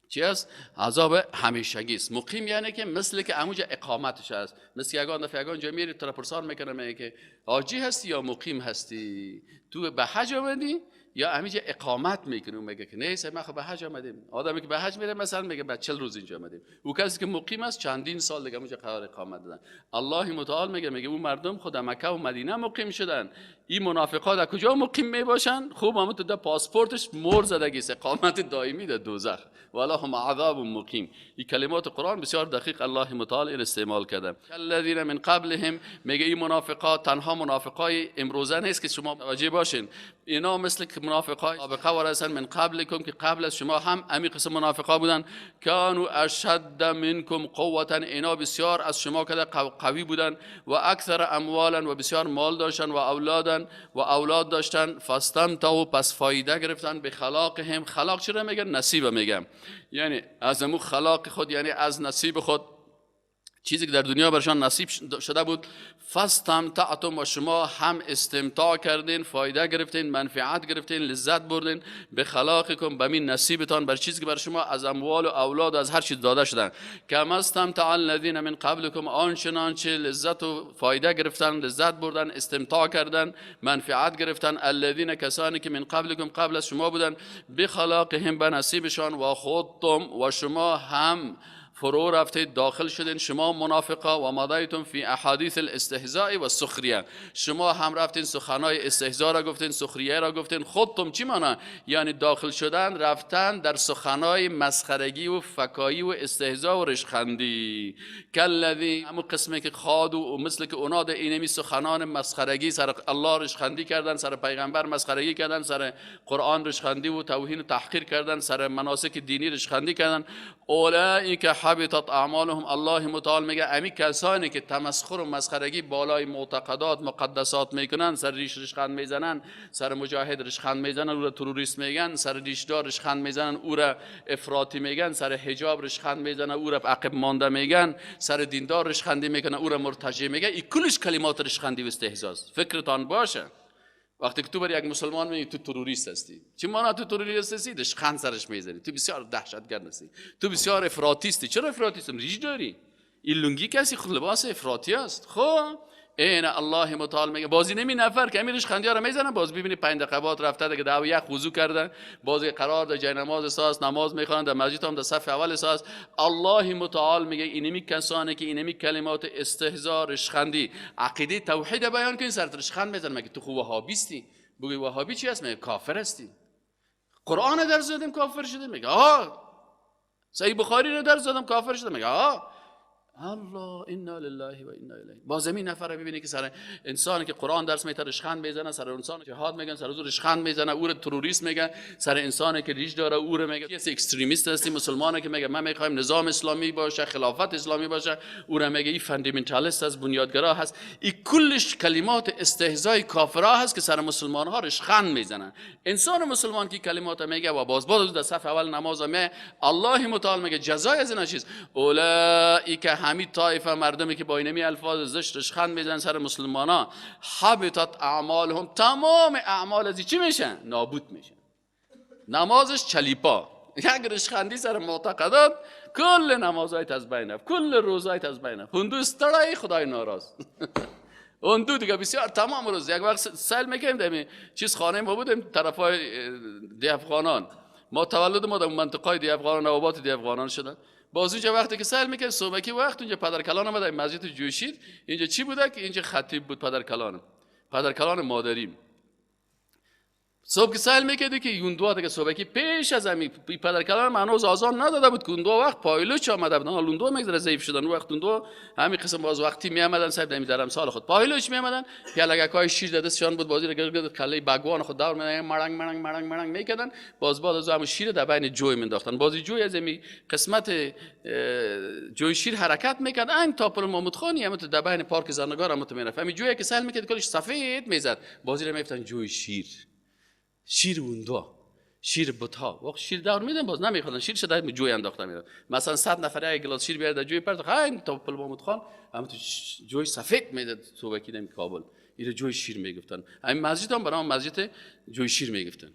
چی است؟ عذاب همیشگی است. مقیم یعنی که مثل که اموجا اقامتش است. مثل یگان دفعه یگان جا میری تو پرسان میکنه، میگه که حاجی هستی یا مقیم هستی؟ تو به حج آمدی یا همینجا اقامت میکنی؟ اون میگه که نه من خب به حج آمدیم. آدمی که به حج میره مثلا میگه بعد 40 روز اینجا آمدیم. او کسی که مقیم است چندین سال دیگه اونجا قرار اقامت دادن. الله متعال میگه اون مردم خود مکه و مدینه مقیم شدن، این منافقا در کجا مقیم میباشن؟ خوب هم تو در پاسپورتش مر زدگی است، اقامت دائمی در دوزخ. ولهم عذاب مقیم. این کلمات قرآن بسیار دقیق الله متعال این استعمال کرده. الذین من قبلهم، میگه این منافقا تنها منافقای امروزه نیست که شما متوجه باشین، اینا مثل که منافقای سابقه وارثن من قبلکم که قبل از شما هم امی قسم منافقا بودن. کانوا اشد منکم قوة، اینا بسیار از شما که قوی بودن، و اکثر اموالا و بسیار مال داشتن، و اولادن و اولاد داشتن. فاستمتعوا، پس فایده گرفتن به خلاقهم. خلاق چرا میگن؟ نصیب میگن، یعنی از امو خلاق خود، یعنی از نصیب خود، چیزی که در دنیا برشان نصیب شده بود. فاستمتعتم، و شما هم استمتاع کردین، فایده گرفتین، منفعت گرفتین، لذت بردین به خلاقکم، به min نصیبتان، بر چیزی که بر شما از اموال و اولاد و از هر چیز داده شدن. کما استمتع الذین من قبلکم، آنچنان چه لذت و فایده گرفتن، لذت بردن، استمتاع کردن، منفعت گرفتن، الذین کسانی که من قبلکم قبل از شما بودن، بخلاقهم به نصیبشان، و خودتم و شما هم فرو رفتید، داخل شدین شما منافقا، و مضیتم فی احادیث الاستهزاء و سخریه، شما هم رفتین سخنای استهزا را گفتین، سخریه را گفتین. خودتم چی مانا؟ یعنی داخل شدن، رفتن در سخنای مسخرگی و فکایی و استهزا و رشخندی. کالذی، همون قسمی که خاد و مثل که اونا در اینمی سخنان مسخرگی سر الله رشخندی کردن، سر پیغمبر مسخرگی کردن، سر قرآن رشخندی و توهین و تحقیر کردن، سر مناسک دینی رشخندی کردن. اولئک حبطت اعمالهم، الله متعال میگه امی کسانی که تمسخر و مسخرگی بالای معتقدات مقدسات میکنن، سر ریش رشخند میزنن، سر مجاهد رشخند میزنن، او را تروریست میگن، سر ریشدار رشخند میزنن، او را افراطی میگن، سر حجاب رشخند میزنن، او را عقب مانده میگن، سر دیندار رشخندی میکنن، او را مرتجع میگن. این کلش کلمات رشخندی و استهزاست. فکرتان باشه وقتی که تو بر یک مسلمان میگی تو تروریست هستی، چی معنا تو تروریست هستی؟ رشخند سرش میزنی، تو بسیار دهشتگرد هستی، تو بسیار افراطی هستی. چرا افراطی هستی؟ ریش داری، این لنگی کسی خود لباس افراطی است. خب این الله متعال میگه بازی نمی نفر که امیرش خندی را میزنه، باز ببینی 5 دقیقه بعد رفته دیگه دعوا یک وضو کرده، باز قرار در جای نماز ساز نماز میخوانند، در مسجد هم در صف اول ساز. الله متعال میگه اینمی کسانی که اینمی کلمات استهزا رشخندی عقیده توحید بیان کنی سرت رشخند میزنه، میگه تو خو وهابیستی. بگی وهابی چی هست؟ میگه کافر هستی. قرآن در زدیم کافر شدیم، میگه آه. صحیح بخاری رو در زدم کافر شدم، میگه آه. الله، انا لله و انا الیه. باز این نفر ببینی که سر انسانی که قرآن درس میته رشخند میزنه، سر انسان جهاد میگن، سر او رشخند میزنه، او رو تروریست میگن، سر انسانی که ریش داره او رو میگه کسی extremist هستی، مسلمانه که میگه من میخوایم نظام اسلامی باشه، خلافت اسلامی باشه، او رو میگه این fundamentalist است، بنیادگرا هست. این کلش کلمات استهزای کافرا هست که سر مسلمان ها رشخند میزنن. انسان مسلمان که کلمات میگه و باز در صف اول نماز می، الله متعال میگه جزای از اینا چیست؟ اولئک، همین طایفه مردمی که با اینمی الفاظ زشت رشخند میزنن سر مسلمانا، حبطت اعمالهم، تمام اعمال از چی میشن؟ نابود میشن. نمازش چلیپا، یک رشخندی سر معتقدات، کل نمازایت از بین رفت، کل روزایت از بین رفت. هندو ستړی خدای ناراض. هندو دیگه بسیار تمام روز یک وقت سیل میکنیم دمی چیز خانه ما بودیم طرفای دی افغانان، ما تولد ما در منطقه دی افغانان، نوابات دی افغانان شدن. باز اینجا وقتی که سیل میکرد صبحکی وقت اونجا پدر کلانم در مسجد جوشید، اینجا چی بوده که اینجا خطیب بود، پدر کلانم، پدر کلان مادریم. صبح که سیل میکردی که اون دو دیگه صبحکی پیش از همین پدر کلانم هنوز آذان نداده بود که اون دو وقت پایلوچ آمده بودن. حالا اون دو میگذره ضعیف شدن، اون وقت اون دو همین قسم باز وقتی میامدن صاحب دمی درم سال خود پایلوچ میامدن، پیالگکای شیر در دستشان بود، بازی رو گرد کله بگوان خود دور میدادن، مرنگ مرنگ مرنگ مرنگ میکردن، باز بعد از همون شیر در بین جوی مینداختن. بازی جوی از همین قسمت جوی شیر حرکت میکرد این تا پل محمود خانی، هم در بین پارک زنگار هم میرفت. همین جویی که سیل میکرد کلش سفید میزد، بازی رو میفتن جوی شیر، شیر اون شیر بت‌ها. وقت شیر دور میدن باز نمیخوردن، شیر شده جوی انداخته میدن. مثلا 100 نفر یک گلاس شیر بیاره در جوی پرت، خیلی تا پل محمود خان هم تو جوی سفید میداد تو وکیل کابل، اینو جوی شیر میگفتن. همین مسجد هم برام مسجد جوی شیر میگفتن.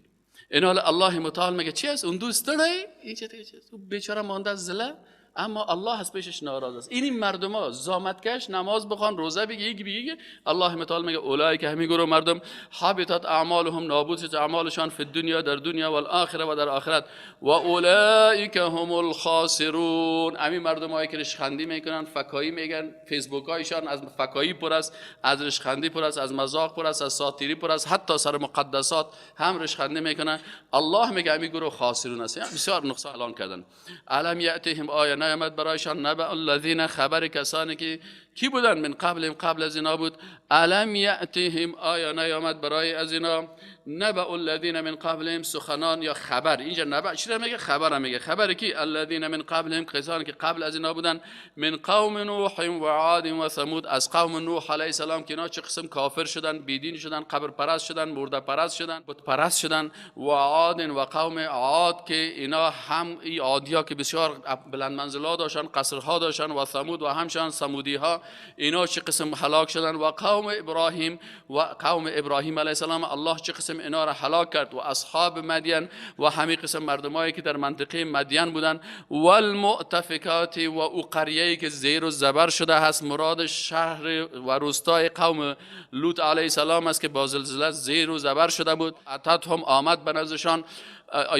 این حال الله متعال میگه چی است؟ اون دوست داره این چه چیز بیچاره مانده از زله، اما الله از پیشش ناراض است. این مردم ها زامتکش نماز بخوان، روزه بگی، یک بگی، الله متعال میگه اولئک، همین گروه مردم، حبطت اعمالهم، نابود شد اعمالشان، فی الدنیا، در دنیا، و الاخره و در آخرت، و اولئک هم الخاسرون. همین مردم هایی که رشخندی میکنن، فکایی میگن، فیسبوک هایشان از فکایی پر است، از رشخندی پر است، از مذاق پر است، از ساتیری پر است، حتی سر مقدسات هم رشخندی میکنن. الله میگه همین گروه خاسرون است. بسیار نقصان اعلان کردن. الم یاتهم، آیا نیامد برایشان نبأ الذین، خبر کسانی که کی بودن، من قبل، قبل از اینا بود. الم یأتیهم، آیا نیامد برای از اینا نبأ الذین من قبلهم، سخنان یا خبر. اینجا نبأ چی میگه؟ خبر میگه. خبر کی؟ الذین من قبلهم، کسانی که قبل از اینا بودن، من قوم نوح و عاد و ثمود، از قوم نوح علیه السلام که اینا چه قسم کافر شدن، بیدین شدن، قبر پرست شدن، مرده پرست شدن، بت پرست شدن، و عاد و قوم عاد که اینا هم ای عادیا که بسیار بلند منزل‌ها داشتن، قصرها داشتن، و ثمود و همشان ثمودی ها، اینا چه قسم هلاک شدن، و قوم ابراهیم و قوم ابراهیم علیه السلام، الله چه قسم اینا را هلاک کرد، و اصحاب مدین و همه قسم مردمایی که در منطقه مدین بودن، و المؤتفکات و او قریه‌ای که زیر و زبر شده هست، مراد شهر و روستای قوم لوط علیه السلام است که با زلزله زیر و زبر شده بود. اتتهم، آمد به نزدشان،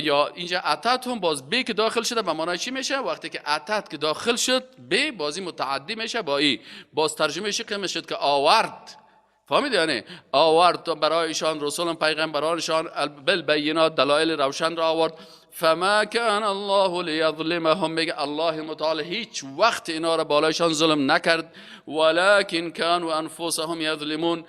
یا اینجا اتت هم باز به که داخل شده به معنای چی میشه؟ وقتی که اتت که داخل شد به بازی متعدی میشه با ای، باز ترجمه شد میشد که آورد. فهمید؟ یعنی آورد برایشان رسول پیغمبرانشان بالبینات، دلایل روشن را آورد. فما كان الله لیظلمهم، میگه الله متعال هیچ وقت اینا را بالایشان ظلم نکرد. ولكن كانوا انفسهم یظلمون،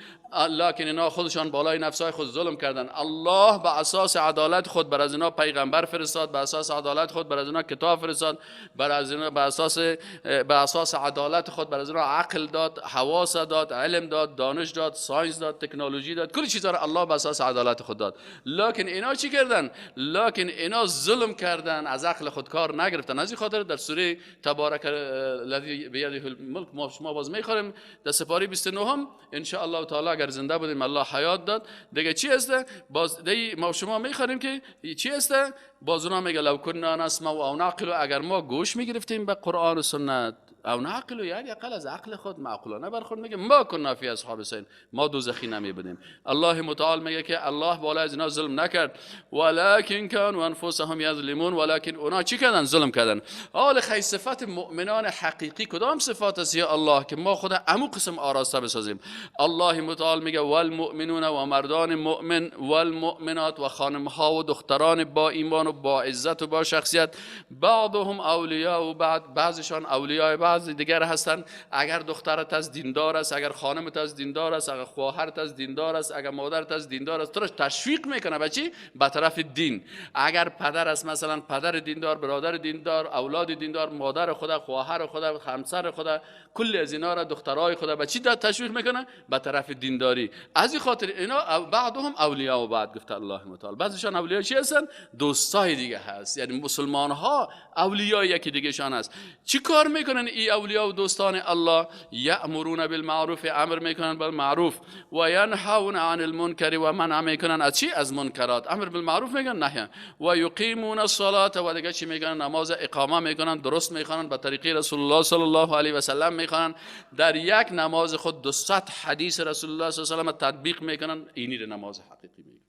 لکن اینا خودشان بالای نفسای خود ظلم کردن. الله به اساس عدالت خود بر از اینا پیغمبر فرستاد، به اساس عدالت خود بر از اینا کتاب فرستاد، بر از اینا به اساس عدالت خود بر از اینا عقل داد، حواس داد، علم داد، دانش داد، science داد، تکنولوژی داد، کل چیزا را الله به اساس عدالت خود داد. لکن اینا چی کردن؟ لکن اینا ظلم کردن، از عقل خود کار نگرفتن. از این خاطر در سوره تبارک الذی بیده الملک ما شما باز میخوریم در سپاره 29 ان شاء الله تعالی اگر زنده بودیم الله حیات داد. دیگه چی است؟ باز دی ما شما میخوانیم که چی است؟ باز اونا میگه لو کنا نسمع او نعقل، اگر ما گوش میگرفتیم به قرآن و سنت، او نعقل یعنی اقل از عقل خود معقولانه برخورد، میگه ما کنا فی اصحاب السعیر، ما دوزخی نمی بودیم. الله متعال میگه که الله بالا از اینا ظلم نکرد، ولکن كانوا انفسهم یظلمون، ولکن اونا چی کردن؟ ظلم کردن. حال خی صفت مؤمنان حقیقی کدام صفات است یا الله که ما خود امو قسم آراسته بسازیم؟ الله متعال میگه والمؤمنون و مردان مؤمن والمؤمنات و خانم ها و دختران با ایمان و با عزت و با شخصیت، بعضهم اولیاء و بعد، بعضشان اولیاء بعض دیگر هستن. اگر دخترت از دیندار است، اگر خانمت از دیندار است، اگر خواهرت از دیندار است، اگر مادرت از دیندار است، تو را تشویق میکنه به چی؟ به طرف دین. اگر پدر است مثلا پدر دیندار، برادر دیندار، اولاد دیندار، مادر خدا، خواهر خدا، همسر خدا، کل از اینا را دخترای خدا به چی تشویق میکنه؟ به طرف دینداری. از این خاطر اینا بعضهم اولیاء و بعد گفته الله متعال، بعضیشان اولیاء چی هستن؟ دوستای دیگه هست، یعنی مسلمان ها اولیاء یکی دیگه شان هست. چی کار میکنن ای اولیاء و دوستان الله؟ یأمرون بالمعروف، امر میکنن بالمعروف، و ینهون عن المنکر، و منع میکنن از چی؟ از منکرات. امر بالمعروف میگن، نهی. و یقیمون الصلاه، و دیگه چی میگن؟ نماز اقامه میکنن، درست میخوانن، به طریقه رسول الله صلی الله علیه و سلم میخوانن. در یک نماز خود 200 حدیث رسول الله صلی الله علیه و سلم تطبیق میکنن. اینی رو نماز حقیقی میگن.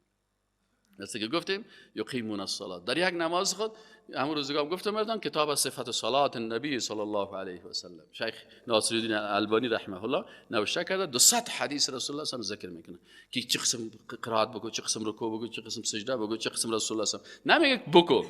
مثل که گفتیم یقیمون الصلاه، در یک نماز خود، همون روزگار گفتم براتون کتاب صفت صلات النبی صلی الله علیه و سلم، شیخ ناصرالدین البانی رحمه الله نوشته کرده، 200 حدیث رسول الله صلی الله علیه و ذکر میکنه که چه قسم قرائت بگو، چه قسم رکوع بگو، چه قسم سجده بگو، چه قسم رسول الله صلی الله علیه و نمیگه بگو.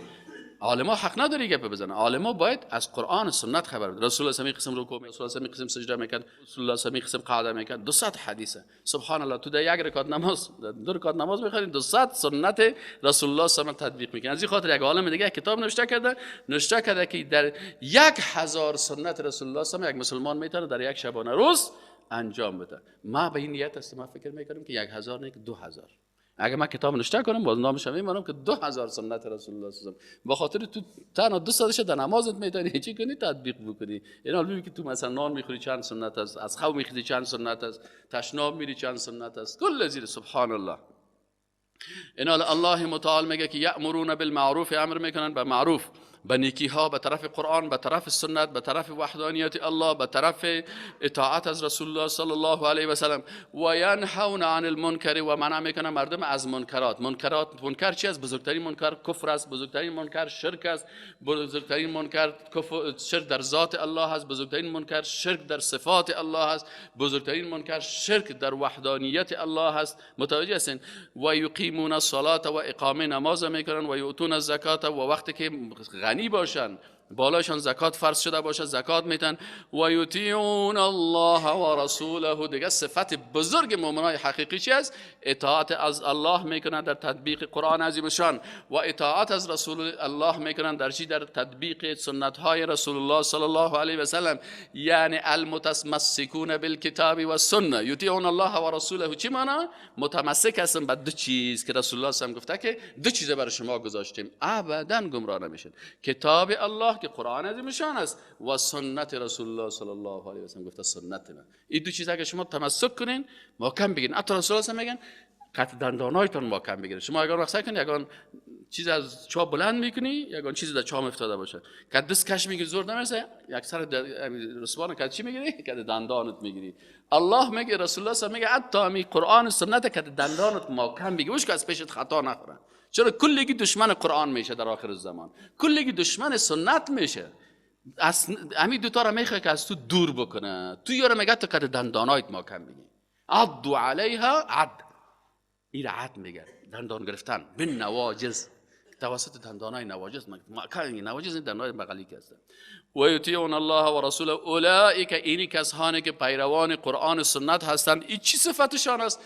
عالما حق نداری گپ بزنه، عالما باید از قرآن و سنت خبر بده. رسول الله صلی قسم رکوع، رسول الله قسم سجده میکرد، رسول الله صلی قسم قعده میکرد. 200 حدیثه. سبحان الله، تو در یک رکعت نماز، دو رکعت نماز میخوانی 200 سنت رسول الله صلی الله علیه و تطبیق میکنه. از این خاطر یک عالم دیگه کتاب نوشته کرده، نوشته کرده که در 1000 سنت رسول الله صلی الله علیه و یک مسلمان میتونه در یک شبانه روز انجام بده. ما به این نیت هستم، ما فکر میکنم که 1000 نه 2000. اگه من کتاب نوشته کنم باز نامش میمونم که 2000 سنت رسول الله صلی الله علیه و با خاطر تو تنها 200 در نمازت میتونی چی کنی؟ تطبیق بکنی. اینا ببین که تو مثلا نان میخوری چند سنت است، از خو میخوری چند سنت است، تشناب میری چند سنت است، کل زیر سبحان الله. اینا الله متعال میگه که یأمرون بالمعروف، امر میکنن به معروف، به نیکی ها، به طرف قرآن، به طرف سنت، به طرف وحدانیت الله، به طرف اطاعت از رسول الله صلی الله علیه و سلم. و ینهون عن المنکر، و منع میکنن مردم از منکرات. منکرات، منکر چی است؟ بزرگترین منکر کفر است، بزرگترین منکر شرک است، بزرگترین منکر شرک در ذات الله است، بزرگترین منکر شرک در صفات الله است، بزرگترین منکر شرک در وحدانیت الله است. متوجه هستین؟ و یقیمون الصلاه، و اقامه نماز میکنن، و یؤتون الزکات، و وقتی که غنی باشن بالایشان زکات فرض شده باشه زکات میتن. و یطیعون الله و رسوله. دیگه صفت بزرگ مؤمنای حقیقی چی است؟ اطاعت از الله میکنن در تطبیق قرآن عظیم شان، و اطاعت از رسول الله میکنن در چی؟ در تطبیق سنت های رسول الله صلی الله علیه و سلم. یعنی المتمسکون بالکتاب و السنه. یطیعون الله و رسوله چی معنا؟ متمسک هستن به دو چیز که رسول الله صلی الله علیه و گفته که دو چیز برای شما گذاشتیم ابدا گمراه نمیشین، کتاب الله که قرآن عظیم شان است و سنت رسول الله صلی الله علیه و سلم. گفته سنت من. این دو چیز اگه شما تمسک کنین محکم بگین، حتی رسول الله میگن کت دندانایتان محکم بگیرید. شما اگر وقت کنید یگان چیز از چاه بلند میکنی، یگان چیز در چاه افتاده باشه، کت دست کش میگیری زور نمیرسه، یک سر رسوان کت چی میگیری؟ کت دندانت میگیری. الله میگه، رسول الله میگه حتی می قرآن سنت کت دندانت محکم بگیری، که از پیشت خطا نخوره. چرا کلگی دشمن قرآن میشه در آخر زمان، کلگی دشمن سنت میشه. از همین دو تا را میخواد که از تو دور بکنه. تو یارو میگه تو کت دندانایت محکم بگیری. عضوا علیها عد، این عد میگه دندان گرفتن بالنواجذ، توسط دندانای نواجذ، نواجذ این دندانای بغلی که هستن. و یطیعون الله و رسوله اولئک، اینی کسانی که پیروان قرآن و سنت هستند، این چی صفتشان است؟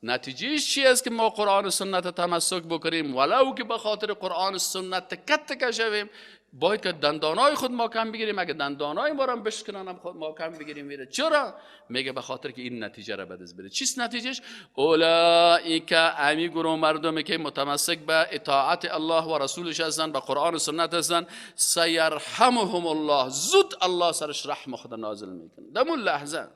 نتیجهش چی است که ما قرآن و سنت تمسک بکنیم؟ ولو که به خاطر قرآن و سنت تکت تکه شویم، باید که دندانای خود ما کم بگیریم. اگه دندانای ما را بشکنن هم خود ما کم بگیریم میره. چرا؟ میگه به خاطر که این نتیجه را به دست بده. چیست نتیجهش؟ اولئک، امی گروه مردمی که متمسک به اطاعت الله و رسولش هستند، به قرآن و سنت هستند، سیرحمهم الله، زود الله سرش رحم خود نازل میکنه در اون لحظه.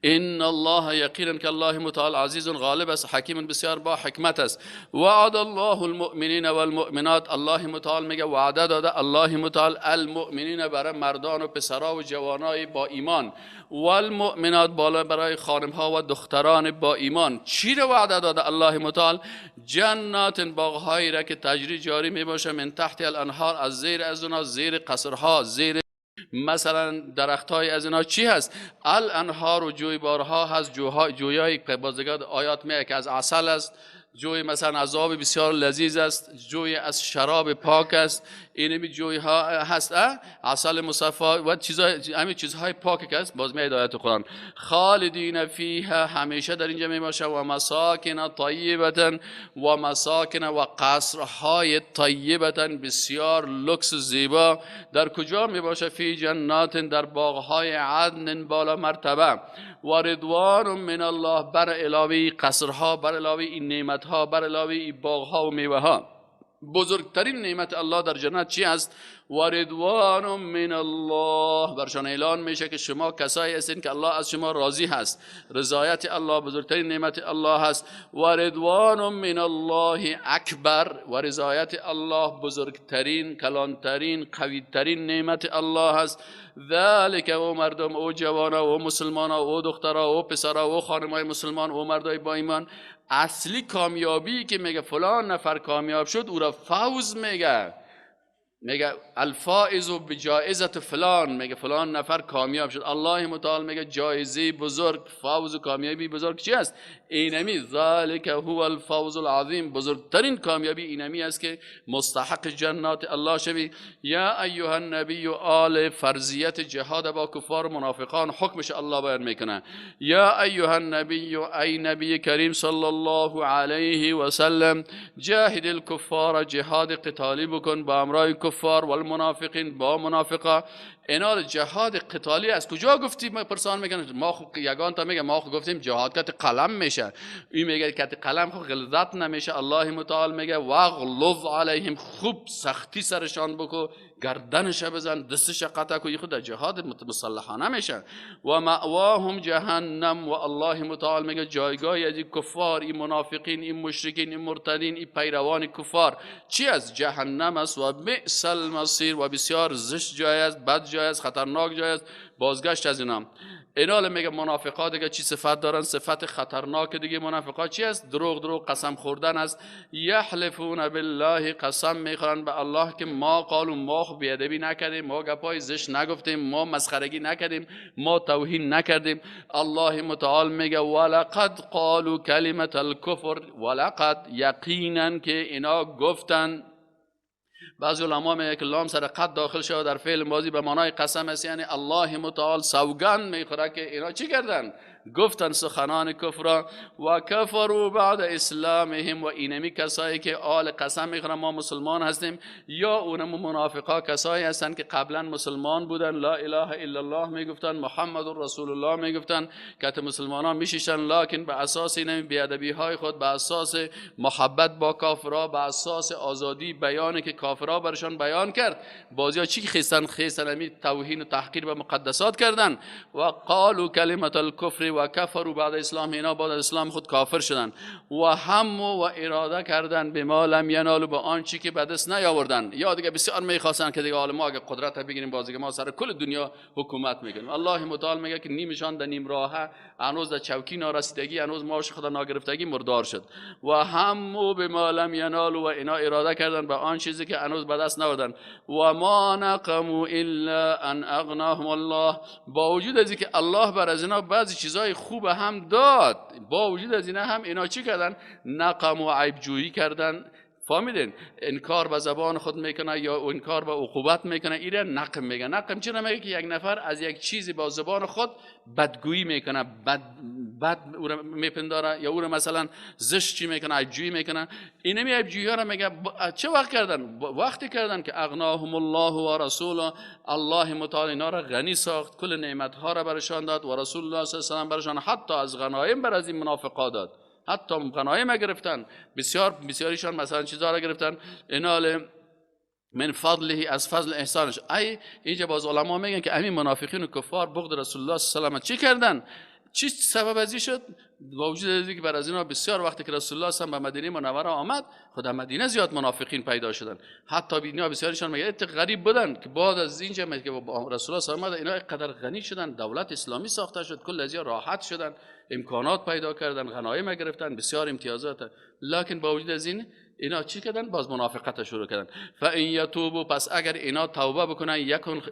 ان الله، یقینا که الله متعال عزیز غالب است، حکیم بسیار با حکمت است. وعد الله المؤمنین والمؤمنات، الله متعال میگه وعده داده الله متعال المؤمنین برای مردان و پسرا و جوانای با ایمان، والمؤمنات بالا برای خانم ها و دختران با ایمان. چی رو وعده داده الله متعال؟ جنات، باغهایی را که تجری جاری میباشه، من تحت الانهار، از زیر از اونها، زیر قصرها، زیر مثلا درختای از اینا چی هست؟ الانهار و جویبارها هست، جویای که بازدگاه آیات میگه که از عسل است، جوی مثلا از آب بسیار لذیذ است، جوی از شراب پاک است، اینمی جوی ها هست، عسل مصفا و چیزهای، همین چیزهای پاک که است. باز میاد آیات قرآن، خالدین فیها، همیشه در اینجا میباشه، و مساکن طیبه، و مساکن و قصرهای طیبه، بسیار لکس زیبا. در کجا میباشه؟ فی جنات، در باغهای عدن بالا مرتبه. و رضوان من الله، بر علاوه قصرها، بر علاوه این نعمت ها، بر علاوه این باغ ها و میوه ها، بزرگترین نعمت الله در جنت چی است؟ و رضوان من الله. برشان اعلان میشه که شما کسایی هستین که الله از شما راضی هست. رضایت الله بزرگترین نعمت الله هست. و رضوان من الله اکبر، و رضایت الله بزرگترین، کلانترین، قویترین نعمت الله هست. ذالک، او مردم، او جوانا، او مسلمانا، او دخترا، او پسرا، او خانمای مسلمان، او مردای با ایمان، اصلی کامیابی که میگه فلان نفر کامیاب شد، او را فوز میگه، میگه الفائز بجائزه فلان، میگه فلان نفر کامیاب شد. الله متعال میگه جایزه بزرگ، فوز و کامیابی بزرگ چی است؟ اینمی ذالک هو الفوز العظیم، بزرگترین کامیابی اینمی است که مستحق جنات الله شوی. یا ایها النبی، آل فرضیت جهاد با کفار و منافقان حکمش الله بیان میکنه. یا ایها النبی، ای نبی کریم صلی الله علیه و سلم، جاهد الکفار، جهاد قتالی بکن با امرای کفار، والمنافقین، با منافقا. اینا جهاد قتالی از کجا گفتی؟ پرسان میگن ما خب یگان تا میگه ما خب گفتیم جهاد کت قلم میشه، این میگه کت قلم خب غلظت نمیشه. الله متعال میگه واغلظ علیهم، خوب سختی سرشان بکو، گردنش بزن، دستش قطع کو، خود جهاد مسلحانه میشه. و مأواهم جهنم، و الله متعال میگه جایگاه از این کفار، این منافقین، این مشرکین، این مرتدین، این پیروان کفار چی از؟ جهنم است. و بئس المصیر، و بسیار زشت جای است، بد جای است، خطرناک جای است، بازگشت از اینا. اینا میگه منافقا دیگه چی صفت دارن؟ صفت خطرناک دیگه منافقا چی است؟ دروغ، دروغ، قسم خوردن است. یحلفون بالله، قسم میخورن به الله که ما قالوا، ما خو بیادبی نکردیم، ما گپای زشت نگفتیم، ما مسخرگی نکردیم، ما توهین نکردیم. الله متعال میگه ولقد قالوا کلمة الکفر، ولقد یقینا که اینا گفتن. بعضی علما میگه که لام سر قد داخل شده در فعل ماضی به معنای قسم است، یعنی الله متعال سوگند میخوره که اینا چی کردن؟ گفتن سخنان کفر. و کفروا بعد اسلامهم، و اینمی کسایی که آل قسم میخورن ما مسلمان هستیم، یا اونم منافقا کسایی هستن که قبلا مسلمان بودن، لا اله الا الله میگفتن، محمد رسول الله میگفتن، که مسلمان ها میشیشن، لکن به اساس اینمی بیادبی های خود، به اساس محبت با کافرا، به اساس آزادی بیانی که کافرا برشان بیان کرد، بازی چی خیستن؟ خیستن امی توهین و تحقیر به مقدسات کردن. و قالوا کلمة الکفر، و کفروا بعد اسلام، اینا بعد اسلام خود کافر شدن. و هم و اراده کردن به ما لم ینالوا، به آنچه که به دست نیاوردن. یا دیگه بسیار میخواستن که دیگه حالا ما اگه قدرت بگیریم باز دیگه ما سر کل دنیا حکومت میکنیم. الله متعال میگه که نیمشان در نیم راهه، هنوز در چوکی نارسیدگی، هنوز ماش خدا ناگرفتگی مردار شد. و هم به ما لم ینالوا، و اینا اراده کردن به آن چیزی که هنوز به دست نیاوردن. و ما نقموا الا ان اغناهم الله، با وجود از اینکه الله بر از اینا بعضی چیزای خوب هم داد، با وجود از اینا هم اینا چی کردن؟ نقم و عیب جویی کردن. فهمیدین؟ انکار به زبان خود میکنه یا انکار به عقوبت میکنه، ایره نقم میگه. نقم چرا میگه؟ که یک نفر از یک چیزی با زبان خود بدگویی میکنه، بد او را میپنداره یا او را مثلا زشت چی میکنه، عیب جویی میکنه. اینمی عیب جویی ها را میگه چه وقت کردن؟ وقتی کردن که اغناهم الله و رسوله، الله متعال اینا را غنی ساخت، کل نعمت ها را برشان داد و رسول الله صلی الله علیه و سلم برشان حتی از غنایم بر از این منافقا داد، حتی غنایم گرفتن، بسیاریشان مثلا چیزا را گرفتن. اینال من فضله، از فضل احسانش. ای اینجا باز علما میگن که همین منافقین و کفار بغض رسول الله صلی الله علیه و سلم چی کردن؟ چی سبب ازی شد؟ با وجود از اینکه بر از اینا بسیار وقتی که رسول الله صلی الله علیه و به مدینه منوره آمد، خود مدینه زیاد منافقین پیدا شدن. حتی اینا بسیارشان میگه غریب بودن که بعد از اینجا میگه رسول الله صلی الله علیه و اینا قدر غنی شدن، دولت اسلامی ساخته شد، کل از راحت شدن، امکانات پیدا کردن، غنایم گرفتن، بسیار امتیازات. لکن با وجود از این اینا چی کردن؟ باز منافقت شروع کردن. فان یتوبوا، پس اگر اینا توبه بکنن،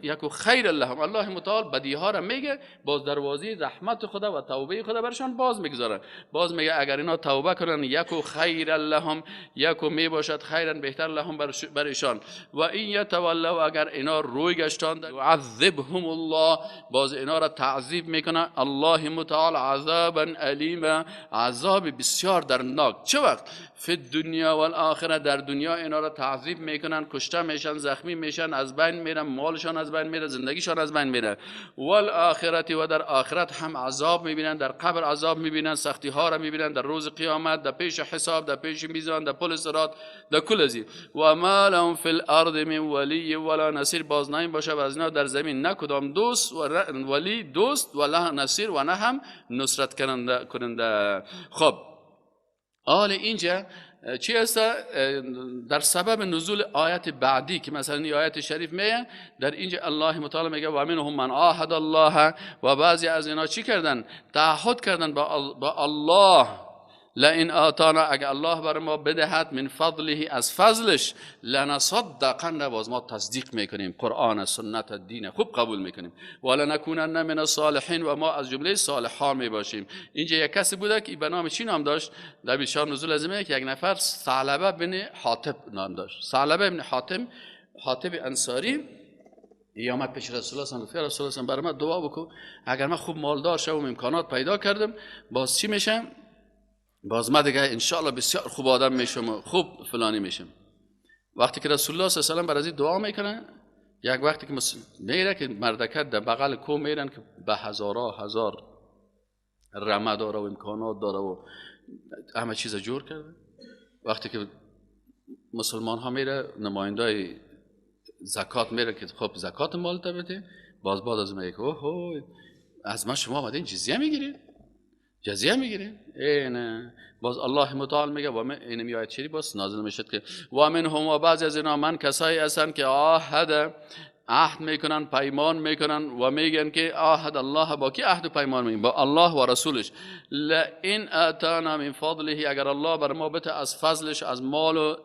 یکو خیر لهم، الله متعال بدی ها را میگه، باز دروازه رحمت خدا و توبه خدا برشان باز میگذاره. باز میگه اگر اینا توبه کنن، یکو خیر لهم، یکو میباشد خیرا بهتر لهم بر ایشان. و این یتولوا، اگر اینا روی گشتاند، یعذبهم الله، باز اینا را تعذیب میکنه الله متعال عذابا الیما، عذاب بسیار دردناک. چه وقت؟ فی الدنیا والآخره، در دنیا اینا را تعذیب میکنن، کشته میشن، زخمی میشن، از بین میرن، مالشان از بین میره، زندگیشان از بین میره. والآخرت، و در آخرت هم عذاب میبینن، در قبر عذاب میبینن، سختی ها را میبینن، در روز قیامت، در پیش حساب، در پیش میزان، در پل صراط، در کل ازی. و ما لهم فی الارض من ولی ولا نصیر، باز نایم باشه از اینا در زمین نه کدام دوست و ولی دوست ولا نصیر و نه هم نصرت کننده. خب آل اینجا چی است؟ در سبب نزول آیت بعدی که مثلا این آیت شریف میه، در اینجا الله متعال میگه و منهم من عاهد الله، و بعضی از اینا چی کردن؟ تعهد کردن با الله، لئن آتانا، اگر الله بر ما بدهد، من فضله، از فضلش، لنصدقن، باز ما تصدیق میکنیم، قرآن سنت دین خوب قبول میکنیم، ولنکونن من الصالحین، و ما از جمله صالحان میباشیم. اینجا یک کسی بوده که به نام چی نام داشت؟ در بشار نزول از که یک نفر ثعلبه بن حاتب نام داشت. ثعلبه بن حاتب انصاری آمد پیش رسول الله صلی الله علیه و آله، برای من دعا بکن، اگر من خوب مالدار شوم، امکانات پیدا کردم، باز چی میشم؟ باز ما دیگه انشاءالله بسیار خوب آدم میشم و خوب فلانی میشم. وقتی که رسول الله صلی الله علیه و سلم برای دعا میکنه، یک وقتی که میره که مردکت در بغل کو میرن که به هزارها هزار رمه داره و امکانات داره و همه چیز جور کرده. وقتی که مسلمان ها میره، نمایندای زکات میره که خب زکات مال تا بده، باز بعد از میگه اوه از ما شما آمدین جزیه میگیرید، جزیه میگیره. نه باز الله متعال میگه و من اینم آیت شریف باز نازل میشد که و منهم، و بعضی از اینا من کسایی هستن که عهد میکنن، پیمان میکنن و میگن که عهد الله، با کی عهد و پیمان میکنن؟ با الله و رسولش. لئن آتانا من فضله، اگر الله بر ما بده از فضلش، از مال و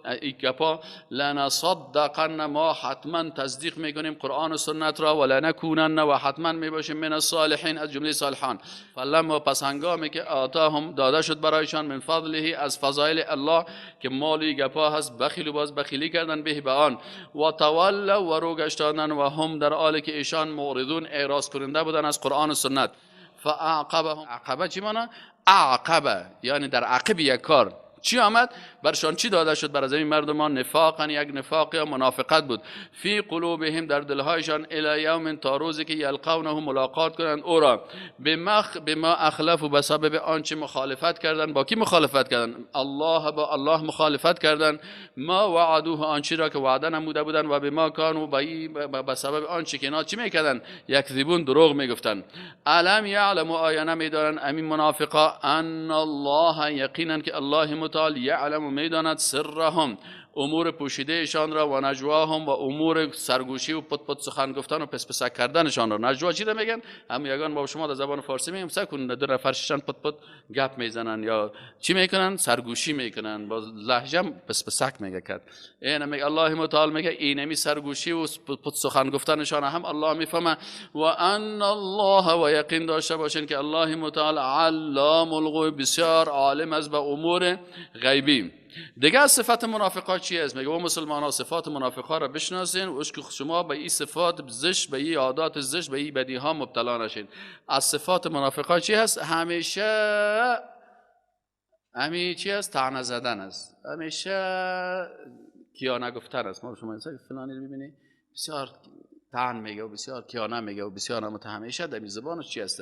گپا، لنصدقن، ما حتما تصدیق میکنیم قرآن و سنت را، ولنکونن، و حتما میباشیم من الصالحین، از جمله صالحان. فلما، پس هنگامی که آتاهم، داده شد برایشان، من فضله، از فضایل الله که مالی گپا هست، بخیل و باز بخیلی کردن به آن، و تولوا، و رو گشتاندن، و هم در حالی که ایشان معرضون، اعراض کننده بودن از قرآن و سنت. فاعقبهم، عقبه چی معنی؟ اعقبه یعنی در عقب یک کار. چی آمد؟ برشان چی داده شد؟ بر از این مردمان نفاقا، یک نفاق یا منافقت بود، فی قلوبهم در دلهایشان، الی یوم تا روزی که یلقونه ملاقات کنند او را، بما اخلف و به سبب آنچه مخالفت کردند. با کی مخالفت کردند؟ الله، با الله مخالفت کردند. ما وعدوه آنچه را که وعده نموده بودند، و بما کانوا به سبب آنچه که اینا چی میکردند؟ یکذبون، دروغ میگفتند. الم یعلموا آیا نمیدانند امین منافقا ان الله یقینا که الله متعال یعلم میداند سرهم امور پوشیده ایشان را، و نجواهم و امور سرگوشی و پت پت سخن گفتن و پس پسک کردنشان را. نجوا چی را میگن؟ هم یگان با شما در زبان فارسی میگیم سکون، دو نفر ششن پت پت گپ میزنن یا چی میکنن؟ سرگوشی میکنن، با لهجه پس پسک میگه کرد. این میگه الله متعال میگه اینمی سرگوشی و پت سخن گفتنشان هم الله میفهمه. و ان الله و یقین داشته باشین که الله متعال علام الغیوب، بسیار عالم است به امور غیبی. دیگه صفت منافقا چی است؟ میگه و مسلمان ها صفات منافقا را بشناسین و که شما به این صفات زشت، به این عادات زشت، به این بدی ها مبتلا نشین. از صفات منافقا چی هست؟ همیشه همی چی است؟ طعنه زدن است، همیشه کیانه گفتن است. ما شما انسان فلانی رو میبینی بسیار طعن میگه و بسیار کیانه میگه و بسیار همیشه در زبانش چی هست؟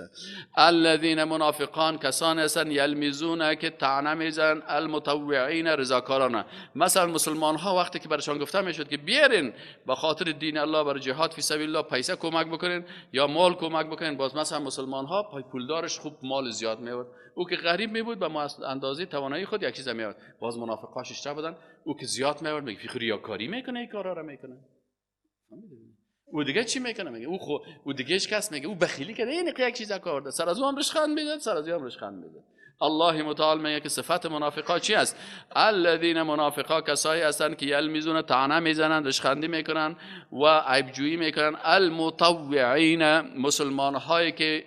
الذین منافقان کسانی هستند یلمزون که طعنه میزنن، المطوعین رضاکاران. مثلا مسلمان ها وقتی که برشان گفته میشد که بیارین به خاطر دین الله بر جهاد فی سبیل الله پیسه کمک بکنین یا مال کمک بکنین، باز مثلا مسلمان ها پای پولدارش خوب مال زیاد میورد، او که غریب می بود به اندازه توانایی خود یک چیز میورد. باز منافقا ششته بودن، او که زیاد میورد میگه فی ریاکاری میکنه، این کارا را میکنه. او دیگه چی میکنه؟ میگه او خو او دیگه هیچ کس میگه او بخیلی کرده، این یک چیز آورده، سر از او هم رشخند میده، سر از او هم رشخند میده. الله متعال میگه که صفت منافقا چی است؟ الذین منافقا کسایی هستند که یلمزون طعنه میزنند، رشخندی میکنن و عیبجویی میکنن. المطوعین مسلمان هایی که